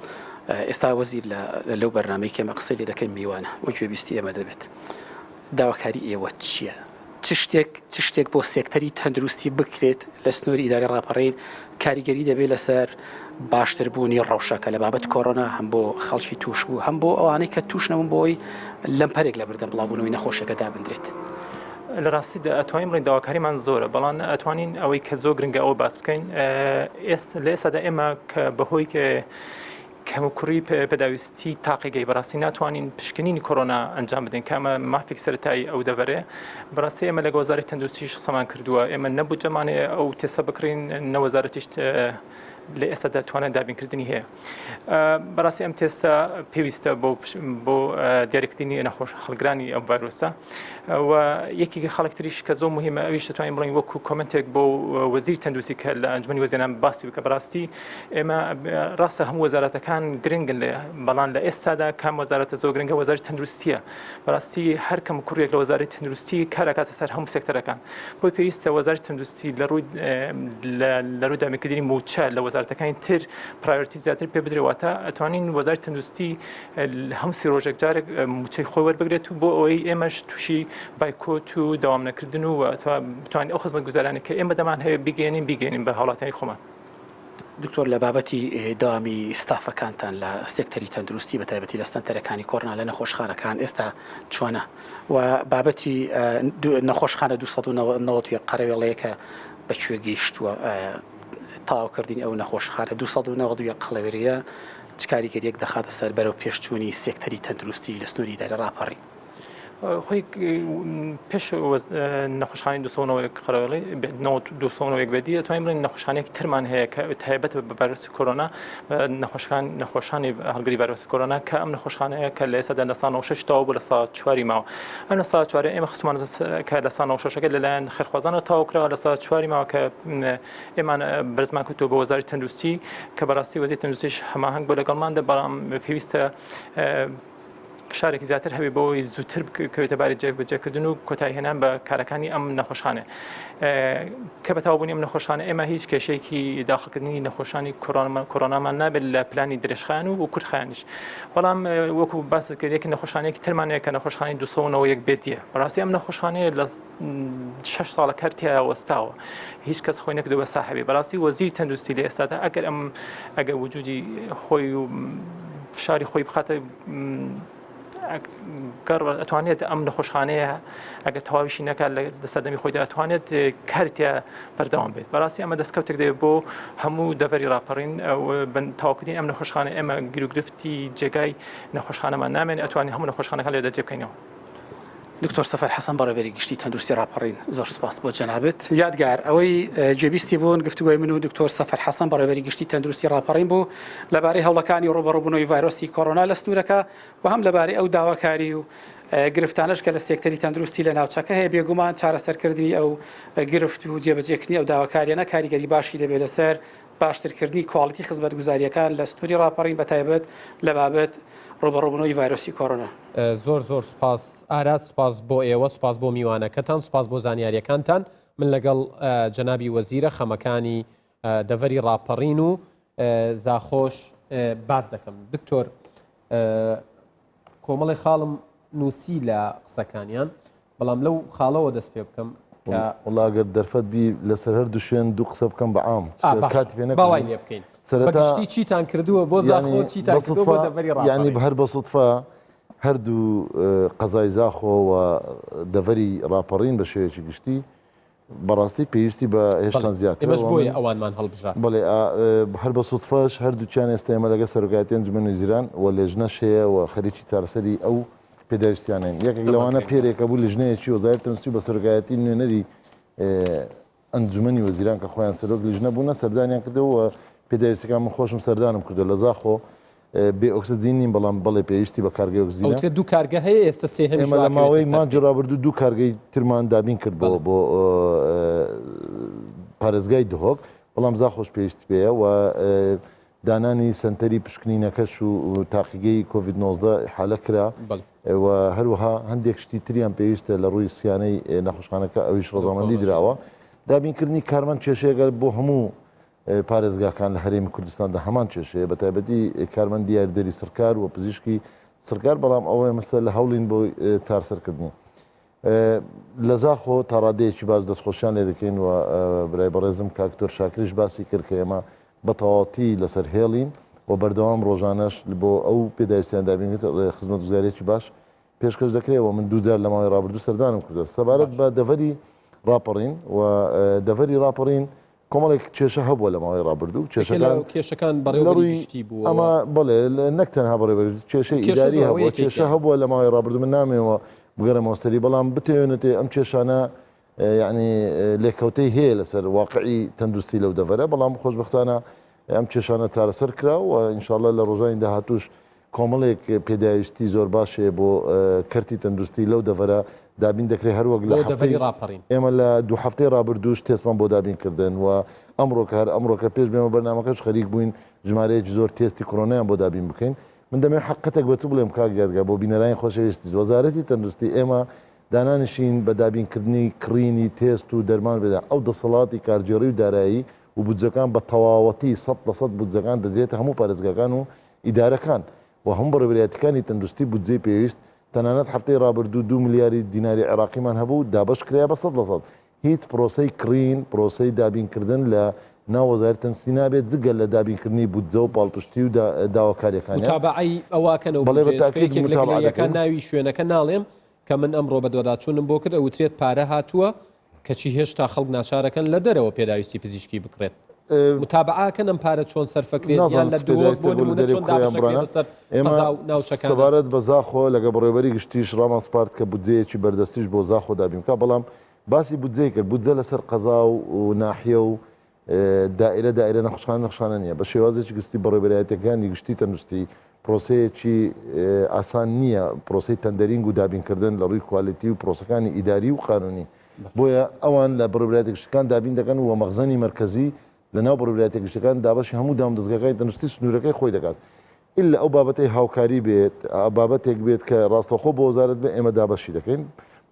S5: ئێستا وەزیر لە لەو بەرنامەی کە ئێمە قسەی لێ دەکەین میوانە و گوێبیستی ئێمە دەبێت داواکاری ئێوە چییە؟ چ شتێک چ شتێک بۆ سێکتەری تەندروستی بکرێت لە سنووری ئیدارەی ڕاپەڕین کاریگەری دەبێت لەسەر باشتربوونی ڕەوشەکە لە بابەت کۆرۆنا هەم بۆ خەڵکی تووشبوو هەم بۆ ئەوانەی کە تووش نەبوون بۆی لەمپەرێک لە بەردەم بڵاوبوونەوەی نەخۆشیەکە دابندرێت.
S6: لە ڕاستیدا ئەتوانین بڵێین داواکاریمان زۆرە بەڵام ئەتوانین ئەوەی کە زۆر گرنگە ئەوە باس بکەین ئێستا لە ئێستادا ئێمە کە بەهۆی کە کەموکوڕی پێداویستی تاقیگەی بەڕاستی ناتوانین پشکنینی کۆرۆنا ئەنجام بدەین کە ئەمە مافێک سەرەتایی ئەو دەڤەرەیە بەڕاستی ئێمە لەگە وەزارەتی تەندروستیش قسەمان کردووە ئێمە نە بودجەمان هەیە ئەو تێستە بکڕین نە وەزارەتیش لە ئێستادا توانای دابینکردنی هەیە بەڕاستی ئەم تێستە پێویستە بۆ بۆ دیاریکردنی نەخۆش هەڵگرانی ئەم ڤایرۆسە و یەکێکی خەڵک تریش کە زۆر مهمە ئەویش دەتوانین بڵێین وەکو comment ێک بۆ وەزیری تەندروستی کە لە ئەنجومەنی وەزیران باسی بکە بەڕاستی ئێمە ڕاستە هەموو وەزارەتەکان گرنگن لە بەڵام لە ئێستادا کام وەزارەتە زۆر گرنگە وەزارەتی تەندروستیە بەڕاستی هەر کەم کوڕێک لە وەزارەتی تەندروستی کار ئەکاتە سەر هەموو سێکتەرەکان بۆی پێویستە وەزارەتی تەندروستی لە ڕووی لە ڕووی دابینکردنی مووچە لە وەزارەتەکانی تر priority زیاتر پێ بدرێ واتە ئەتوانین وەزارەتی تەندروستی هەموو سی ڕۆژێک جارێک مووچەی خۆی وەربگرێت و بۆ ئەوەی ئێمەش تووشی بایکۆت و دەوام نەکردن و بتوانین ئەو خزمەتگوزارانەی کە ئێمە دەمانهەوێت بیگەیەنین بیگەیەنین بە هاوڵاتیانی خۆمان.
S5: دکتۆر لە بابەتی دەوامی ستافەکانتان لە سێکتەری تەندروستی بە تایبەتی لە سەنتەرەکانی کۆرۆنا لە نەخۆشخانەکان ئێستا چۆنە و بابەتی نەخۆشخانە 291 قەرەوێڵەیەکە بە کوێ گەیشتووە تەواوکردنی ئەو نەخۆشخانە 291 قەڵەوێرەیە چ کاریگەریەک دەخاتە سەر بەرەو پێشچوونی سێکتەری تەندروستی لە سنووری ئیدارەی ڕاپەڕین؟
S6: خۆی پێش نەخۆشخانەی 291 قەرەوێڵی 291 بێدی ئەتوانین بڵێین نەخۆشخانەیەکی ترمان هەیە کە تایبەت بە ڤایرۆسی کۆرۆنا نەخۆشخان نەخۆشانی هەڵگری ڤایرۆسی کۆرۆنا کە ئەم نەخۆشخانەیە کە لە ئێستادا لە ساڵ 96 تەواو بوو لە ساڵ چواری ماوە ئەم لە ساڵ چوارە ئێمە خستمان کە لە ساڵ 96 لەلایەن خێرخوازانەوە تەواو کراوە لە ساڵ چواری ماوە کە ئێمان بەرزمان کردەوە بۆ وەزارەتی تەندروستی کە بەڕاستی وەزیری تەندروستیش هەماهەنگ بۆ لەگەڵماندا بەڵام پێویستە. فشارێکی زیاتر هەبێ بۆی زووتر بکەوێتە باری جێبەجێکردن و کۆتاییهێنان بە کارەکانی ئەم نەخۆشخانە کە بە تەواوبوونی ئەم نەخۆشخانە ئێمە هیچ کێشەیەکی داخلکردنی نەخۆشانی کۆرۆنامان نابێت لە پلانی درێژخایەن و کورتخایەنیش بەڵام وەکو باست کرد یەک نەخۆشخانەیەکی ترمان هەیە کە نەخۆشخانەی 291 بێدیە بەڕاستی ئەم نەخۆشخانەیە لە شەش ساڵە کار تیا وەستاوە هیچ کەس خۆی نەکردو بە ساحێبی بەڕاستی وەزیری تەندروستی لە ئێستادا ئەگەر ئەم ئەگەر وجودی خۆی و فشاری خۆی بخاتە گەڕ ئەتوانێت ئەم نەخۆشخانەیە ئەگەر تەواویشی نەکات لە سەردەمی خۆیدا ئەتوانێت کارتیا بەردەوام بێت بەڕاستی ئەمە دەستکەوتێک دەبێت بۆ هەموو دەڤەری ڕاپەڕین تەواوکردنی ئەم نەخۆشخانە ئێمە گیروگرفتی جێگای نەخۆشخانەمان نامێن ئەتوانین هەموو نەخۆشخانەکان لێدا جێ بکەینەوە.
S5: دکتۆر سەفەر حەسەن بەڕێوەبەری گشتی تەندروستی ڕاپەڕین زۆر سپاس بۆ جەنابت. یادگار ئەوەی گوێبیستی بوون گفتوگۆی من و دکتۆر سەفەر حەسەن بەڕێوەبەری گشتی تەندروستی ڕاپەڕین بوو لەبارەی هەوڵەکانی ڕووبەڕووبوونەوەی ڤایرۆسی کۆرۆنا لە سنوورەکە و هەم لەبارەی ئەو داواکاری و گرفتانەش کە لە سێکتەری تەندروستی لە ناوچەکە هەیە بێگومان چارەسەرکردنی ئەو گرفت و جێبەجێکردنی ئەو داواکاریانە کاریگەری باشی دەبێت لەسەر باشترکردنی کواڵیتی خزمەتگوزارییەکان لە سنووری ڕاپەڕین بەتایبەت لە بابەت ڕووبەڕووبوونەوەی ڤایرۆسی کۆرۆنا.
S1: زۆر زۆر سوپاس ئاراس، سوپاس بۆ ئێوە، سوپاس بۆ میوانەکەتان، سوپاس بۆ زانیاریەکانتان. من لەگەڵ جەنابی وەزیرە خەمەکانی دەڤەری ڕاپەڕین و زاخۆش باس دەکەم. دکتۆر کۆمەڵی خاڵم نووسی لە قسەکانیان بەڵام لەو خاڵەوە دەست پێ بکەم کە
S2: وەڵا گەر دەرفەت بی لەسەر هەر دوو شوێن دوو قسە بکەم بە عام
S1: ئا باش
S2: کاتی پێ
S1: با وای
S2: نەکەم
S1: لێ بکەین بە
S2: سەرەتا
S1: گشتی چیتان کردووە بۆ زاخۆ
S2: یانی
S1: چیتان
S2: بە
S1: کردووە بۆ
S2: سودفە
S1: دەڤەری
S2: یانی
S1: ڕاپەڕین
S2: هەر بە سودفە هەردوو قەزای زاخۆ و دەڤەری ڕاپەڕین بە شێوەیەکی گشتی بەڕاستی پێویستی بە هێشتان زیاترە
S1: ئێمەش
S2: و
S1: بۆیە
S2: من
S1: ئەوانمان هەڵبژارد.
S2: بەڵێ هەر بە سودفەش هەردووکیان ئێستا ئێمە لەگەڵ سەرۆکایەتی ئەنجومەنی وەزیران و لێژنەش هەیە و خەریکی چارەسەری ئەو پێداویستیانەین. یەکێک لەوانە پێرێکە بوو لیژنەیەکی وەزارەتی تەندروستی بە سەرۆکایەتی نوێنەری ئەنجومەنی وەزیران کە خۆیان سەرۆک لیژنە بوونە سەردانیان کردەوە و پێداویستەکان من خۆشم سەردانم کردو لە زاخۆ بێ ئۆکسجین نین بەڵام بەڵێ پێویستی بە کارگەی ئۆکسجینە.
S1: ئەوترێت دوو کارگە هەیە ئێستا سێهەمیش
S2: ئێمە لە
S1: وا
S2: ماوەی
S1: ئەکەوێتە سەر
S2: مانگی
S1: پێ.
S2: ڕابردوو دوو کارگەی ترمان دابین کرد بۆ
S1: بەڵێ.
S2: بۆ پارێزگای دهۆک بەڵام زاخۆش پێویستی پێیە و دانانی سەنتەری پشکنینەکەش و تاقیگەی کۆڤید 19 ئیحالە کرا
S1: بەڵێ.
S2: و هەروەها هەندێک شتی تریان پێویستە لە ڕووی سیانەی نەخۆشخانەکە ئەویش ڕەزامەندی دراوە. دابینکردنی کارمەند کێشەیەکە بۆ هەموو پارێزگاکان لە هەرێمی کوردستاندا هەمان کێشەیە بە تایبەتی کارمەندی یاریدەری سڕکار و پزیشکی سڕکار بەڵام ئەوە ئێمەسە لە هەوڵین بۆ چارسەرکردنی لە زاخۆ تا ڕادەیەکی باش دەستخۆشیان لێ دەکەین و برای بەڕێزم کاک دکتۆر شاکریش باسی کرد کە ئێمە بە تەواوەتی لەسەر هێڵین و بەردەوام ڕۆژانەش بۆ ئەو پێداویستیان دابین خزمەتگوزاریەکی باش پێشکەش دەکرێت و من دووجار لە ماوەی ڕابردوو سەردانم کردووە سەبارەت بە دەڤەری ڕاپەڕین و دەڤەری ڕاپەڕین کۆمەڵێک کێشە هەبووە لە ماوەی ڕابردوو
S1: کێشەکان کێشەکان بەڕێوەبەری گشتی بووە
S2: ئەمە بەڵێ نەک تەنها بەڕێوەبەری کێشەی ئیداری هەبووە کێشە هەبووە لە ماوەی ڕابردوو من نامەوە بگەڕێمەوە سەری بەڵام بتەوێنێتێ ئەم کێشانە یعنی لێکەوتەی هەیە لەسەر واقعی تەندروستی لەو دەڤەرە بەڵام خۆشببختانە ئەم کێشانە چارەسەر کرا و ئینشاءاللە لە ڕۆژانی داهاتووش کۆمەڵێک پێداویستی زۆر باش هەیە بۆ کەرتی تەندروستی لەو دەڤەرە دابین دەکرێت هەروەک لە
S1: بۆ
S2: هەفتەی
S1: دەڤەری ڕاپەڕین.
S2: ئێمە لە دوو هەفتەی ڕابردووش تێستمان بۆ دابین کردن و ئەمڕۆکە هەر ئەمڕۆکە پێش بێمە بەرنامەکەش خەریک بووین ژمارەیەکی زۆر تێستی کۆرۆنایان بۆ دابین بکەین من دەمەوێت حەقیقەتێک بە تو بڵێم کاک یادگار بۆ بینەرانی خۆشەویستیش وەزارەتی تەندروستی ئێمە دانانشین بە دابینکردنی کڕینی تێست و دەرمان بێدا ئەو دەسەڵاتی کارگێڕی و دارایی و بودجەکان بە تەواوەتی 100% بودجەکان دەدرێتە هەموو پارێزگاکان و ئیدارەکان و هەموو بەڕێوەبەرایەتیەکانی تەندروستی بودجەی پێویست، تەنانەت هەفتەی ڕابردوو دوو ملیاری دیناری عێراقیمان هەبوو دابەش کرایە بە 100%. هیچ پرۆسەی کڕین، پرۆسەی دابینکردن لە ناو وەزارەتی تەندروستی نابێت جگە لە دابینکردنی بودجە و پاڵپشتی و داواکاریەکانیان.
S1: متابەعەی ئەوە ئەکەن ئەو
S2: بەڵێ بە
S1: بودجەیە، چونکە
S2: تاکید
S1: یەکێک لە
S2: متابەعە
S1: گلەییەکان
S2: دەکەین.
S1: ناوی شوێنەکە ناڵێم کە من ئەمڕۆ بەدواداچوونم بۆ کرد ئەوترێت پارە هاتووە کەچی هێشتا خەڵک ناچارەکەن لە دەرەوە پێداویستی پزیشکی بکڕێت. متابعە ئەکەن ئەم پارە چۆن سەرفەکرێت یان
S2: نازانم
S1: لە
S2: چ
S1: دهۆک
S2: پێداویستێک
S1: بۆ
S2: بوو لە
S1: نموونە
S2: دەرێ
S1: چۆن
S2: بکڕێ یان
S1: دابەشەکرێت
S2: بڕانە
S1: بەسەر
S2: ئێمە
S1: قەزا و ناوچەکانا؟
S2: سەبارەت بە زاخۆ لەگە بەڕێوەبەری گشتیش ڕامان سپارد کە بودجەیەکی بەردەستیش بۆ زاخۆ دابین بکات بەڵام باسی بودجەی کرد بودجە لەسەر قەزا و ناحیە و دائیرە دائیرە نەخۆشخانە نەخۆشخانە نییە بە شێوازێکی گشتی بەڕێوەبەرایەتیەکانی گشتی تەندروستی پرۆسەیەکی ئاسان نییە پرۆسەی tendering و دابینکردن لە ڕووی quality و پرۆسەکانی ئیداری و قانونی بۆیە ئەوان لە بەڕێوەبەرایەتیە گشتیەکان دابین دەکەن و مەخزەنی مەرکەزی لە ناو بەڕێوەبەرایەتیە گشتیەکان دابەشی هەموو دامودەزگاکانی تەندروستی سنوورەکەی خۆی دەکات. ئیلا ئەو بابەتەی هاوکاری بێت، بابەتێک بێت کە ڕاستەوخۆ بۆ وەزارەت بێت ئێمە دابەشی دەکەین.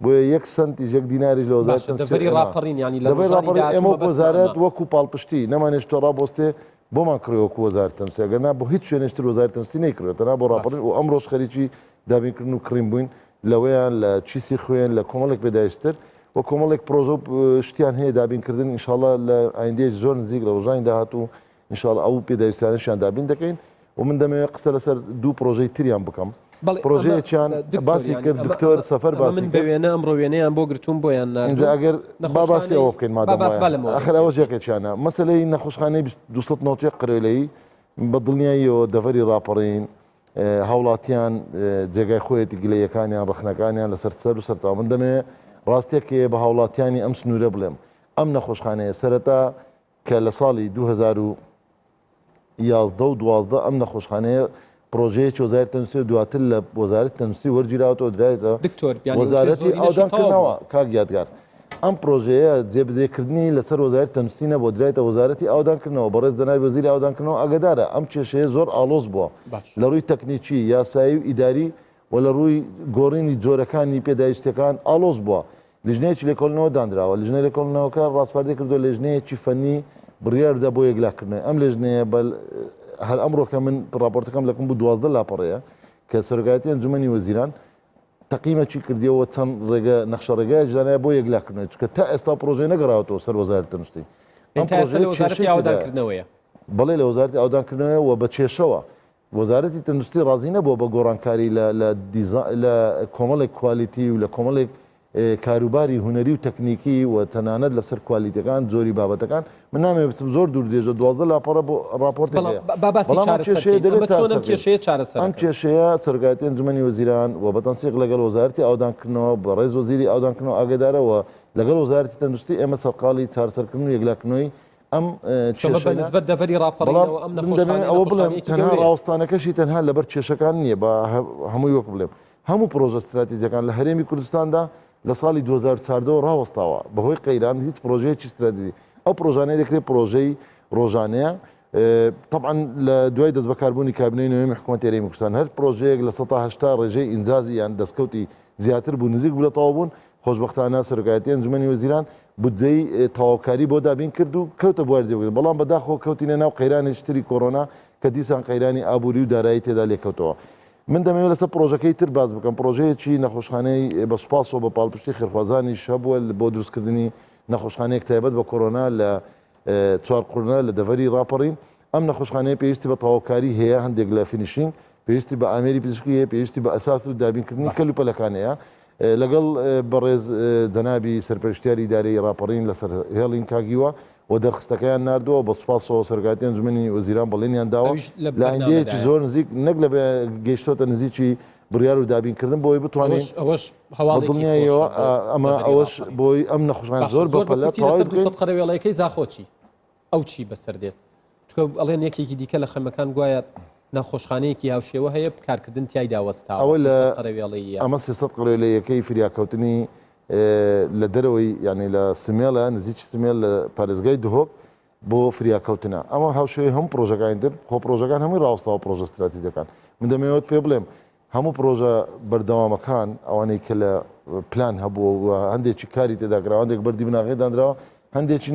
S2: بۆیە یەک سەنتیش یەک دیناریش لە وەزارەت
S1: باشە دەڤەری ڕاپەڕین یانی لە
S2: دەڤەری
S1: ڕۆژانی
S2: ڕاپەڕین
S1: داهاتوو
S2: ئێمە وەک
S1: مەبەستمە
S2: وەزارەت
S1: ئەمە.
S2: وەکو پاڵپشتی نەمانهێشتووە ڕابوەستێ بۆمان کڕیوە وەکو وەزارەت تەندروستی ئەگەر نا بۆ هیچ شوێنێکی تر وەزارەتی تەندروستی نەیکڕیوە تەنها بۆ
S1: باش.
S2: ڕاپەڕین و ئەمڕۆش خەریکی دابینکردن و کڕین بووین لەوەیان لە کیسی خوێن لە کۆمەڵێک پێداویستر و کۆمەڵێک پرۆژە و شتیان هەیە دابینکردن ئینشاڵڵا لە ئایندەیەکی زۆر نزیک لە ڕۆژانی داهاتوو ئینشاڵڵا ئەو پێداویستیانەشیان دابین دەکەین و من دەمەوێت قسە لەسەر دوو پرۆژەی تریان بکەم
S1: بەڵێ ئەمە
S2: پرۆژەیەکیان
S1: دکتۆر
S2: باسی
S1: یانی
S2: کرد
S1: ئەمە
S2: دکتۆر
S1: ئەمە
S2: سەفەر
S1: ئەمە
S2: باسی
S1: من بە
S2: کرد
S1: وێنە ئەمڕۆ وێنەیان بۆ گرتووم بۆیان
S2: ئینجا
S1: ناردووم
S2: ئەگەر با باسی
S1: نەخۆشخانەی
S2: ئەوە بکەین
S1: با
S2: مادەم
S1: باس
S2: وایە
S1: با لەمەوە
S2: ئاخر
S1: دەست پێ
S2: ئەوەش
S1: بکەین.
S2: یەکێکیانە مەسەلەی نەخۆشخانەی 291 قەرێلەیی بە دڵنیاییەوە دەڤەری ڕاپەڕین هاوڵاتیان جێگای خۆیەتی گلەیەکانیان ڕەخنەکانیان لەسەر سەر و سەرچاو من دەمەوێ ڕاستیەک هەیە بە هاوڵاتیانی ئەم سنوورە بڵێم ئەم نەخۆشخانەیە سەرەتا کە لە ساڵی 2011 و 12 ئەم نەخۆشخانەیە پرۆژەیەکی وەزارەتی تەندروستی و دواتر لە وەزارەتی تەندروستی وەرگیراوەتەوە درایەتە
S1: دکتۆر یانی وترێ
S2: وەزارەتی
S1: زۆرینەشی
S2: ئاودان
S1: تەواو
S2: کردنەوە
S1: بووە.
S2: کاک یادگار ئەم پرۆژەیە جێبەجێکردنی لەسەر وەزارەتی تەندروستی نەبووە درایەتە وەزارەتی ئاودانکردنەوە بەڕێز جەنابی وەزیری ئاودانکردنەوە ئاگادارە ئەم کێشەیە زۆر ئاڵۆز بووە
S1: باش.
S2: لە ڕووی تەکنیکی یاسایی و ئیداری و لە ڕووی گۆڕینی جۆرەکانی پێداویستیەکان ئاڵۆز بووە لیژنەیەکی لێکۆڵینەوە دانراوە، لیژنەی لێکۆڵینەوەکە ڕاسپاردەی کردووە لێژنەیەکی فەنی بڕیاربدا بۆ یەکلاکردنەوەی ئەم لێژنەیە بە هەر ئەمڕۆ کە من ڕاپۆرتەکەم لەکم بوو 12 لاپەڕەیە کە سەرۆکایەتی ئەنجومەنی وەزیران تەقیمەکی کردیەوە چەند ڕێگە نەخشە ڕێگایەک دانایە بۆ یەکلاکردنەوەی چونکە تا ئێستا پرۆژەی نەگەڕاوەتەوە سەر وەزارەتی تەندروستی ئەم
S1: تا ئێستا لە
S2: پرۆژەیە
S1: وەزارەتی
S2: کێشەی تێدایە
S1: ئاوەدانکردنەوەیە.
S2: بەڵێ لە وەزارەتی ئاوەدانکردنەوەیە و بە کێشەوە وەزارەتی تەندروستی ڕازی نەبووە بە گۆڕانکاری لە لە دیزا لە کۆمەڵێک کوالیتی و لە کۆمەڵێک کاروباری هونەری و تەکنیکی و تەنانەت لەسەر کوالیتەکان جۆری بابەتەکان من نامەوێت بچم زۆر دوور درێژە 12 لاپەڕە بۆ ڕاپۆرتێک
S1: بەڵام
S2: هەیە
S1: با باسی
S2: بەڵام ئەم
S1: چارەسەر
S2: کێشەیە
S1: بکەین
S2: دەبێت
S1: ئەمە چۆن ئەم
S2: چارەسەر بکرێت
S1: کێشەیە چارەسەر
S2: ئەم
S1: ئەکەن؟
S2: کێشەیە سەرۆکایەتی ئەنجومەنی وەزیران و بە تەنسیق لەگەڵ وەزارەتی ئاوەدانکردنەوە بەڕێز وەزیری ئاوەدانکردنەوە ئاگادارە و لەگەڵ وەزارەتی تەندروستی ئێمە سەرقاڵی چارەسەرکردن و یەکلاکردنەوەی ئەم
S1: چۆمە بە
S2: کێشەیە
S1: نسبەت دەڤەری
S2: بەڵام
S1: ڕاپەڕینەوە ئەم
S2: من دەمەوێت
S1: نەخۆشخانەیە
S2: ئەوە بڵێم
S1: نەخۆشخانەیەکی
S2: تەنها
S1: گەورەیە.
S2: ڕاوەستانەکەشی تەنها لەبەر کێشەکان نییە با هەمووی وەک بڵێم هەموو پرۆژە ستراتیجەکان لە هەرێمی کوردستاندا لە ساڵی 2014 ەوە ڕاوەستاوە بەهۆی قەیران هیچ پرۆژەیەکی ستراتیجی ئەو پرۆژانەی دەکرێت پرۆژەی ڕۆژانەیە طبعا لە دوای دەستبەکاربوونی کابینەی نوێمی حکوومەتی هەرێمی کوردستان هەر پرۆژەیەک لە 180 ڕێژەی ئینجازی یان دەستکەوتی زیاتر بوو نزیک بوو لە تەواوبوون خۆشبەختانە سەرۆکایەتی ئەنجومەنی وەزیران بودجەی تەواوکاری بۆ دابین کرد و کەوتە بواری جێبەجێ، بەڵام بەداخەوە کەوتینە ناو قەیرانێکی تری کۆرۆنا کە دیسان قەیرانی ئابووری و دارایی تێدا لێکەوتەوە. من دەمەوێت لەسەر پڕۆژەکەی تر باس بکەم، پڕۆژەیەکی نەخۆشخانەی بە سوپاسەوە بە پاڵپشتی خێرخوازانیش هەبووە بۆ دروستکردنی نەخۆشخانەیەک تایبەت بە کۆرۆنا لە چوارقورنە لە دەڤەری ڕاپەڕین، ئەم نەخۆشخانەیە پێویستی بە تەواوکاری هەیە، هەندێک لە finishing، پێویستی بە ئامێری پزیشکی هەیە، پێویستی بە ئەساس و دابینکردنی کەلوپەلەکان هەیە. لەگەڵ بەڕێز جەنابی سەرپەرشتیاری ئیدارەی ڕاپەڕین لەسەر هێڵین کاک هیوا و دەرخستەکەیان ناردووە، بە سوپاسەوە سەرۆکایەتی ئەنجومەنی وەزیران بەڵێنیان داوە
S1: ئەویش لە
S2: لە ئایندەیەکی
S1: بەرنامەدایە.
S2: زۆر نزیک نەک لە گەیشتۆتە نزیکی بڕیار و دابینکردن بۆی بتوانین
S1: ئەوەش ئەوەش
S2: بە
S1: هەواڵێکی
S2: دڵنیاییەوە
S1: خۆشە بۆ
S2: ئەمە
S1: دەڤەری
S2: ئەوەش
S1: ڕاپەڕین.
S2: بۆی ئەم نەخۆشخانە
S1: باشە
S2: زۆر
S1: زۆر بە
S2: بەپەلە
S1: کورتی
S2: تەواوی
S1: لەسەر
S2: بکەین.
S1: 200 قەرەوێڵەیەکەی زاخۆ چی؟ ئەو چی بەسەر دێت؟ چونکە ئەڵێن یەکێکی دیکە لە خەمەکان گوایە نەخۆشخانەیەکی هاوشێوە هەیە کارکردن تیایدا وەستاوە
S2: ئەوە لە
S1: 200 قەرەوێڵەییە.
S2: ئەمە 300 قەرەوێڵەیەکەی فریاکەوتنی لە دەرەوەی یانی لە سمێڵە نزیکی سمێڵ لە پارێزگای دهۆک بۆ فریاکەوتنە ئەمە هاوشێوەی هەموو پرۆژەکانی تر خۆ پرۆژەکان هەمووی ڕاوەستاوە پرۆژە ستراتیجەکان من دەمەوێت پێ بڵێم هەموو پرۆژە بەردەوامەکان ئەوانەی کە لە پلان هەبووە و هەندێکی کاری تێدا کراوە هەندێک بەردی بناغەی دانراوە هەندێکی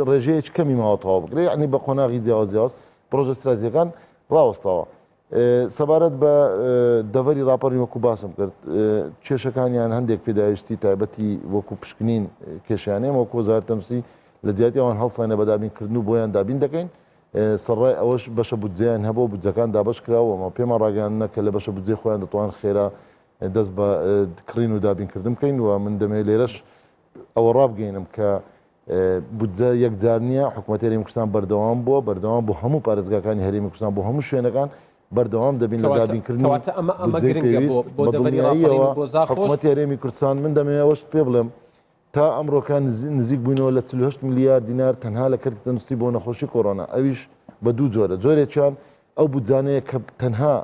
S2: ڕێژەیەکی کەمی ماوە تەواو بکرێت یعنی بە قۆناغی جیاواز جیاواز پرۆژە ستراتیجەکان ڕاوەستاوە سەبارەت بە دەڤەری ڕاپەڕین وەکو باسم کرد کێشەکانیان هەندێک پێداویستی تایبەتی وەکو پشکنین کێشیانەیە وەکو وەزارەتی تەندروستی لە جیاتی ئەوان هەڵساینە بە دابینکردن و بۆیان دابین دەکەین سەرڕای ئەوەش بەشە بودجەیان هەبوو بودجەکان دابەش کراوە و پێمان ڕاگەیاندنە کە لە بەشە بودجەی خۆیان دەتوان خێرا دەست بە کڕین و دابینکردن بکەین و من دەمەوێت لێرەش ئەوە ڕابگەینم کە بودجە یەکجار نییە، حکومەتی هەرێمی کوردستان بەردەوام بووە، بەردەوام بۆ هەموو پارێزگاکانی هەرێمی کوردستان بۆ هەموو شوێنەکان بەردەوام دەبین لە
S1: کەواتە
S2: دابینکردنی
S1: کەواتە ئەمە ئەمە
S2: بودجەی
S1: گرنگە بۆ
S2: پێویست.
S1: بۆ
S2: بە
S1: دەڤەری ڕاپەڕین
S2: دڵنیاییەوە
S1: و بۆ زاخۆش.
S2: حکومەتی هەرێمی کوردستان من دەمەوێت ئەوەشت پێ بڵێم تا ئەمڕۆکە نزیک بووینەوە لە 48 ملیار دینار تەنها لە کەرتی تەندروستی بۆ نەخۆشی کۆرۆنا ئەویش بە دوو جۆرە جۆرێکیان ئەو بودجانەیە کە تەنها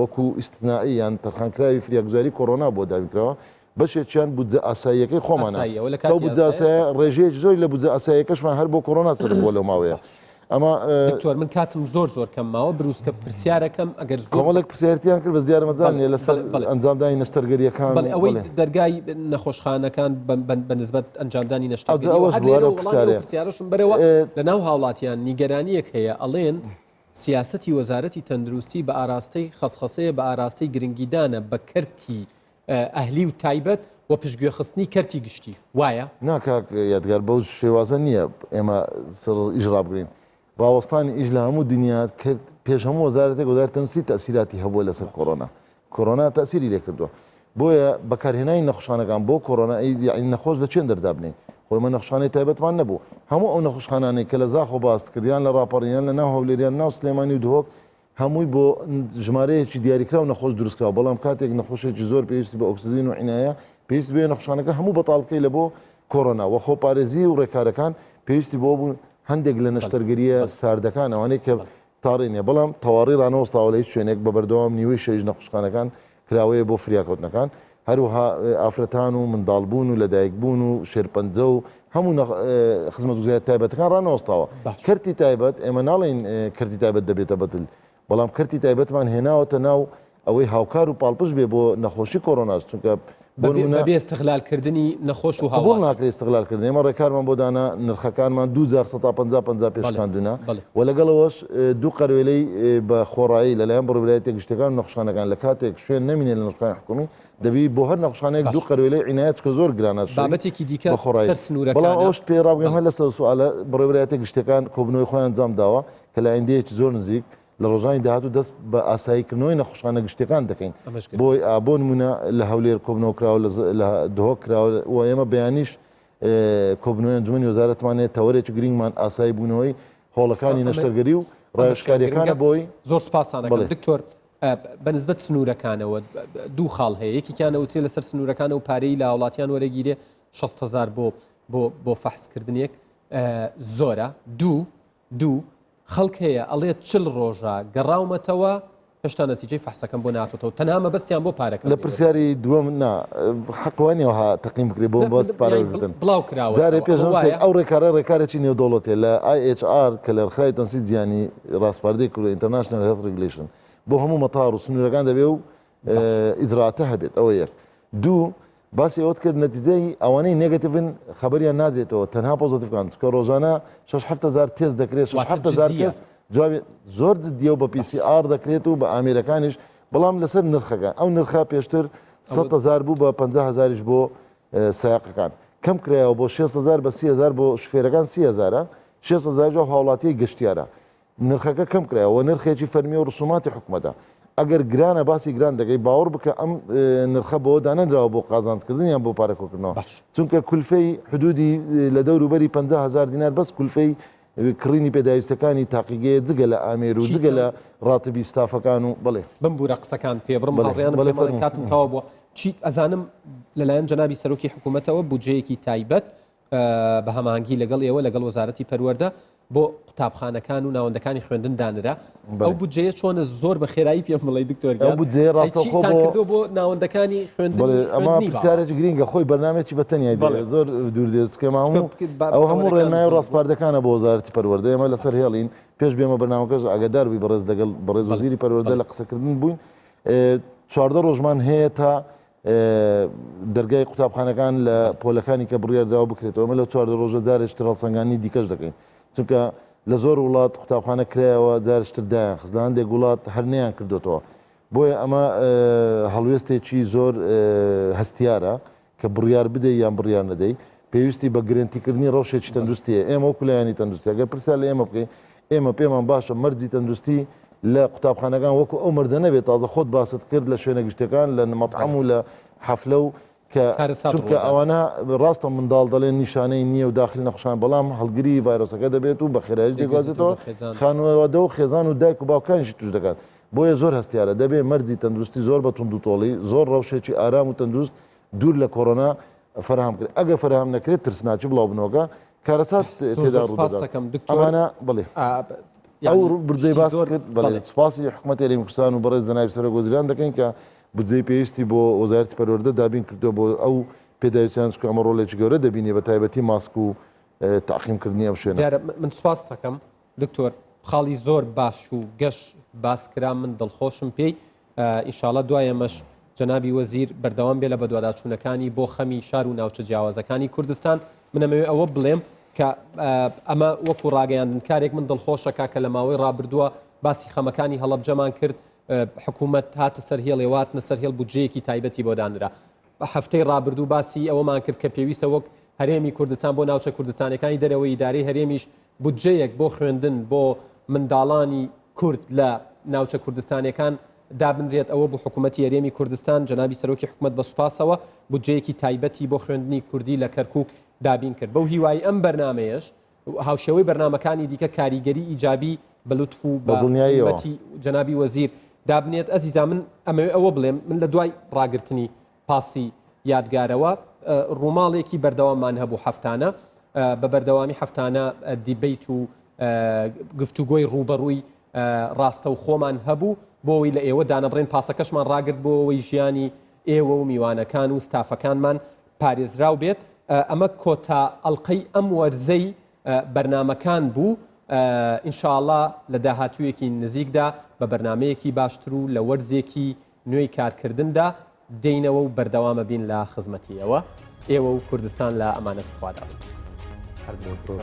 S2: وەکو ئیستثنائی یان تەرخانکراوی فریاگوزاری کۆرۆنا بۆ دابینکراوە، بەشێکیان بودجە ئاساییەکەی خۆمانە
S1: ئاساییە و لە
S2: کە ئەو
S1: کاتی
S2: بودجە
S1: ئاسایە
S2: ئاسایە ڕێژەیەکی زۆری لە بودجە ئاساییەکەشمان هەر بۆ کۆرۆنا سەرف بووە لەو ماوەیە.
S1: باش.
S2: ئەمە
S1: دکتۆر من کاتم زۆر زۆر کەم ماوە بروسکە پرسیارەکەم ئەگەر زۆر
S2: کۆمەڵێک پرسیارتیان کرد بەس دیارە مەجال نییە لەسەر ئەنجامدانی نەشتەرگەرییەکان
S1: بەڵێ ئەوەی دەرگای نەخۆشخانەکان بە نسبەت ئەنجامدانی نەشتەرگەری
S2: ئەوەش
S1: هەر
S2: بوارە
S1: لێرەوە وەڵامی ئەو
S2: پرسیارەیە.
S1: پرسیارەشم بەرەوە لەناو هاوڵاتیان نیگەرانییەک هەیە ئەڵێن سیاسەتی وەزارەتی تەندروستی بە ئاراستەی خەسخەسەیە بە ئاراستەی گرنگیدانە بە کەرتی ئەهلی و تایبەت و پشتگوێخستنی کەرتی گشتی، وایە؟
S2: نا کاک یادگار بەو شێوازە نییە ئێمە سەر ئیش ڕابگرین. ڕاوەستانی ئیش لە هەموو دنیا کرد پێش هەموو وەزارەتێک وەزارەتی تەندروستی تەئسیراتی هەبووە لەسەر کۆرۆنا. کۆرۆنا تەئسیری لێ کردووە. بۆیە بەکارهێنانی نەخۆشخانەکان بۆ کۆرۆنا ئەی یەعنی نەخۆش لە چێن دەردابنێین؟ خۆ ئێمە نەخۆشخانەی تایبەتمان نەبوو. هەموو ئەو نەخۆشخانانەی کە لە زاخۆ باست کرد یان لە ڕاپەڕین یان لە ناو هەولێر یان ناو سلێمانی و دهۆک هەمووی بۆ ژمارەیەکی دیاریکراو نەخۆش دروستکراوە، بەڵام کاتێک نەخۆشێکی زۆر پێویستی بە ئۆکسجین و عینایە پێویست بێ نەخۆشخانەکە هەموو بەتاڵ بکەی لە بۆ کۆرۆنا و خۆپارێزی و ڕێکارەکان پێویستی بۆ بوو هەندێک لە نەشتەرگەریە ساردەکان ئەوانەی کە تاڕی نیە بەڵام تەواڕی ڕانەوەستاوە لە هیچ شوێنێک بە بەردەوام نیوەی شەویش نەخۆشخانەکان کراوەیە بۆ فریاکەوتنەکان هەروەها ئافرەتان و منداڵبوون و لەدایکبوون و شێرپەنجە و هەموو خزمەتگوزاریە تایبەتەکان ڕانەوەستاوە. کەرتی تایبەت ئێمە ناڵێین کەرتی تایبەت دەبێتە بەدل، بەڵام کەرتی تایبەتمان هێناوەتە ناو ئەوەی هاوکار و پاڵپشت بێ بۆ نەخۆشی کۆرۆناش، چونکە بۆ نموونە
S1: بەبێ ئیستغلالکردنی نەخۆش و
S2: قبوڵ
S1: هاوڵاتی.
S2: ناکرێت ئیستغلالکردن، ئێمە ڕێکارمان بۆ دانا، نرخەکانمان دوو جار سەتا 50 50 پێ شکاندوونە و لەگەڵ ئەوەش دوو قەروێلەی بە خۆڕایی لەلایەن بەڕێوەبەرایەتیە گشتیەکان و نەخۆشخانەکان لە کاتێک شوێن نەمینێ لە نەخۆشخانەی حکوومی دەبی بۆ هەر نەخۆشخانەیەک دوو قەروێلەی عینایەت چونکە زۆر گرانە شوێن
S1: بابەتێکی دیکە
S2: بە خۆڕایی
S1: سەر
S2: بەڵام
S1: سنوورەکانە
S2: ئەوەشت پێ ڕابگەم
S1: بەڵێ.
S2: هەر لەسەر سوالە بەڕێوەبەرایەتیە گشتیەکان کۆبوونەوەی خۆیان ئەنجام داوە کە لە ئایندەیەکی زۆر نزیک لە ڕۆژانی داهاتوو دەست بە ئاساییکردنەوەی نەخۆشخانە گشتیەکان دەکەین
S1: ئەمەش گرنگە.
S2: بۆی ئا بۆ نموونە لە هەولێر کۆبوونەوە کراوە لە لە دهۆک کراوە و ئێمە بەیانیش کۆبوونەوەی ئەنجومەنی وەزارەتمان هەیە تەوەرێکی گرنگمان ئاسایی بوونەوەی هۆڵەکانی نەشتەرگەری و ڕاوێژکاریەکانە بۆی
S1: زۆر سپاسانەکەم دکتۆر بە نسبەت سنوورەکانەوە دوو خاڵ هەیە یەکێکیان ئەوترێ لەسەر سنوورەکانە و پارەی لە هاوڵاتیان وەرەگیرێ 6 هزار بۆ بۆ بۆ فەحسکردنێک زۆرە دوو دوو، خەڵک هەیە ئەڵێ 40 ڕۆژە گەڕاومەتەوە هێشتا نەتیجەی فەحسەکەم بۆ ناتۆتەوە تەنها مەبەستیان بۆ پارەکەم
S2: لە پرسیاری دووەم نا حەق وا نییە وەها تەقیم بکرێ بۆ مەبەست پارە وەرگرتن
S1: بڵاو کراوە
S2: جارێ پێش هەموو شتێک ئەو ڕێکارە ڕێکارێکی نێودەوڵەتیە لە IHR کە لە ڕێکخراوی تەندروستی جیهانی ڕاسپاردەی کردووە International Health Regulation بۆ هەموو مەتار و سنوورەکان دەبێ و ئیجراتە هەبێت ئەوە یەک دوو باسی ئەوەت کرد نەتیجەی ئەوانەی negative ن خەبەریان نادرێتەوە تەنها positive کان چونکە ڕۆژانە شەش حەفت هەزار تێست دەکرێت شەش حەفت هەزار تێست جوابی زۆر جدیە و بە PCR دەکرێت و بە ئامێرەکانیش بەڵام لەسەر نرخەکە ئەو نرخە پێشتر 100 هەزار بوو بە 50 هەزاریش بۆ سایەقەکان کەم کرایەوە بۆ 6 هەزار بە 30 هەزار بۆ شوفێرەکان 30 هەزارە 6 هەزار هاوڵاتیی گەشتیارە نرخەکە کەم کرایەوە نرخێکی فەرمی و ڕسوماتی حکومەتە ئەگەر گرانە باسی گران دەکەی باوەڕ بکە ئەم نرخە بۆ دانەنراوە بۆ قازانجکردن یان بۆ پارە کۆکردنەوە چونکە کولفەی حدودی لە دەوروبەری 50 هەزار دینار بەس کولفەی کڕینی پێداویستەکانی تاقیگەیە جگە لە ئامێر و جگە لە ڕاتبی ستافەکان و بڵێ
S1: بمبورە قسەکان پێبڕم هاوڕێیانم پێم کاتم تەواو بووە چی ئەزانم لەلایەن جەنابی سەرۆکی حکوومەتەوە بودجەیەکی تایبەت بە هەماهەنگی لەگەڵ ئێوە لەگەڵ وەزارەتی پەروەردە بۆ قوتابخانەکان و ناوەندەکانی خوێندن دانرا ئەو بودجەیە چۆنە زۆر بە خێرایی پێم بڵێ دکتۆر
S2: ئەو بودجەیە ڕاستەوخۆ
S1: بۆ بۆ ناوەندەکانی خوێندن
S2: ئەمە پرسیارێکی گرینگە خۆی بەرنامەیەکی بە تەنیا دێ زۆر دوور دێت چونکە هەموو ئەو هەموو ڕێنمایی و ڕاسپاردەکانە بۆ وەزارەتی پەروەردە ئێمە لەسەر هێڵین پێش بێمە بەرنامەکەش ئاگادار بووی بەڕێز لەگەڵ بەڕێز وەزیری پەروەردە لە قسەکردن بووین 14 ڕۆژمان هەیە تا دەرگای قوتابخانەکان لە پۆلەکانی کە بڕیاردراوە بکرێتەوە ئەمە لە 14 ڕۆژە جارێکی تر هەڵسەنگاندنی دیکەش دەکەین چونکە لە زۆر وڵات قوتابخانە کرایەوە جارێکی تر دایان خست لە هەندێک وڵات هەر نەیان کردوێتەوە بۆیە ئەمە هەڵوێستێکی زۆر هەستیارە کە بڕیار بدەی یان بڕیار نەدەی پێویستی بە گرنتیکردنی ڕەوشێکی تەندروستیە ئێمە وەکو لایەنی تەندروستی ئەگەر پرسیار لە ئێمە بکەین ئێمە پێمان باشە مەرجی تەندروستی لە قوتابخانەکان وەکو ئەو مەرجە نەبێت تازە خۆت باست کرد لە شوێنە گشتەکان لە مەطعەم و لە حەفلە و کە
S1: کارەسات
S2: چونکە
S1: ڕوودات.
S2: ئەوانە ڕاستە منداڵ دەڵێن نیشانەی نییە و داخل نەخۆشخانە بەڵام هەڵگری ڤایرۆسەکە دەبێت و بە خێراییش
S1: دەگوازێتەوە
S2: دەگوازێتەوە
S1: بۆ خێزان.
S2: خانەوادە و خێزان و دایک و باوکانیشی توش دەکات بۆیە زۆر هەستیارە دەبێ مەرجی تەندروستی زۆر بە توندوتۆڵی زۆر ڕەوشێکی ئارام و تەندروست دوور لە کۆرۆنا فەراهەم بکرێت ئەگەر فەراهەم نەکرێت ترسناکی بڵاوبوونەوەکە کارەسات
S1: زۆر
S2: تێدا
S1: زۆر سپاس
S2: ڕوودەدات
S1: دەکەم دکتۆر
S2: ئەمانە بڵێ
S1: ئا،
S2: ئەو
S1: یعنی
S2: بودجەی
S1: شتی
S2: باس
S1: زۆر
S2: کرد بەڵێ
S1: بەڵێ
S2: سوپاسی حکومەتی هەرێمی کوردستان و بەڕێز جەنابی سەرۆک وەزیران دەکەین کە بودجەی پێویستی بۆ وەزارەتی پەروەردە دابین کردووە بۆ ئەو پێداویستیان چونکە ئەمە ڕۆڵێکی گەورە دەبینێ بە تایبەتی ماسک و تەعقیم کردنی ئەم شوێنە.
S1: دیارە من سوپاست دەکەم. دکتۆر خاڵی زۆر باش و گەش باس کرا من دڵخۆشم پێی ئینشاڵا دوای ئەمەش جەنابی وەزیر بەردەوام بێ لە بەدواداچوونەکانی بۆ خەمی شار و ناوچە جیاوازەکانی کوردستان من ئەمەوێ ئەوە بڵێم کە ئەمە وەکو ڕاگەیاندنکارێک من دڵخۆشەکە کە لە ماوەی ڕابردووە باسی خەمەکانی هەڵەبجەمان کرد حکوومەت هاتە سەر هێڵێ واتنە سەر هێڵ بودجەیەکی تایبەتی بۆ دانرا هەفتەی ڕابردوو باسی ئەوەمان کرد کە پێویستە وەک هەرێمی کوردستان بۆ ناوچە کوردستانەکانی دەرەوەی ئیدارەی هەرێمیش بودجەیەک بۆ خوێندن بۆ منداڵانی کورد لە ناوچە کوردستانیەکان دابنرێت، ئەوە بوو حکوومەتی هەرێمی کوردستان جەنابی سەرۆکی حکوومەت بە سوپاسەوە بودجەیەکی تایبەتی بۆ خوێندنی کوردی لە کەرکووک دابین کرد. بەو هیوای ئەم بەرنامەیەش هاوشێوەی بەرنامەکانی دیکە کاریگەری ئیجابی بە لوتف و بە
S2: دڵنیاییەوە
S1: هیمەتی جەنابی وەزیر دابنێت. ئەزیزان من ئەمەوێ ئەوە بڵێم من لە دوای ڕاگرتنی پاسی یادگارەوە ڕووماڵێکی بەردەواممان هەبوو هەفتانە بە بەردەوامی هەفتانە دیبەیت و گفتوگۆی ڕووبەڕووی ڕاستەوخۆمان هەبوو بۆ ئەوەی لە ئێوە دانەبڕێن پاسەکەشمان ڕاگرت بۆ ئەوەی ژیانی ئێوە و میوانەکان و ستافەکانمان پارێزراو بێت ئەمە کۆتا ئەڵلقەی ئەم وەرزەی بەرنمەکان بوو ئینشاءڵا لە داهاتوویەکی نزیکدا بە بەرنمەیەکی باشتر و لە وەرزێکی نوێی کارکردندا دێینەوە و بەردەوامە بین لە خزمەتی ئێوە. ئێوە و کوردستان لە ئەمانەتی خوادا بن. هەر بۆ.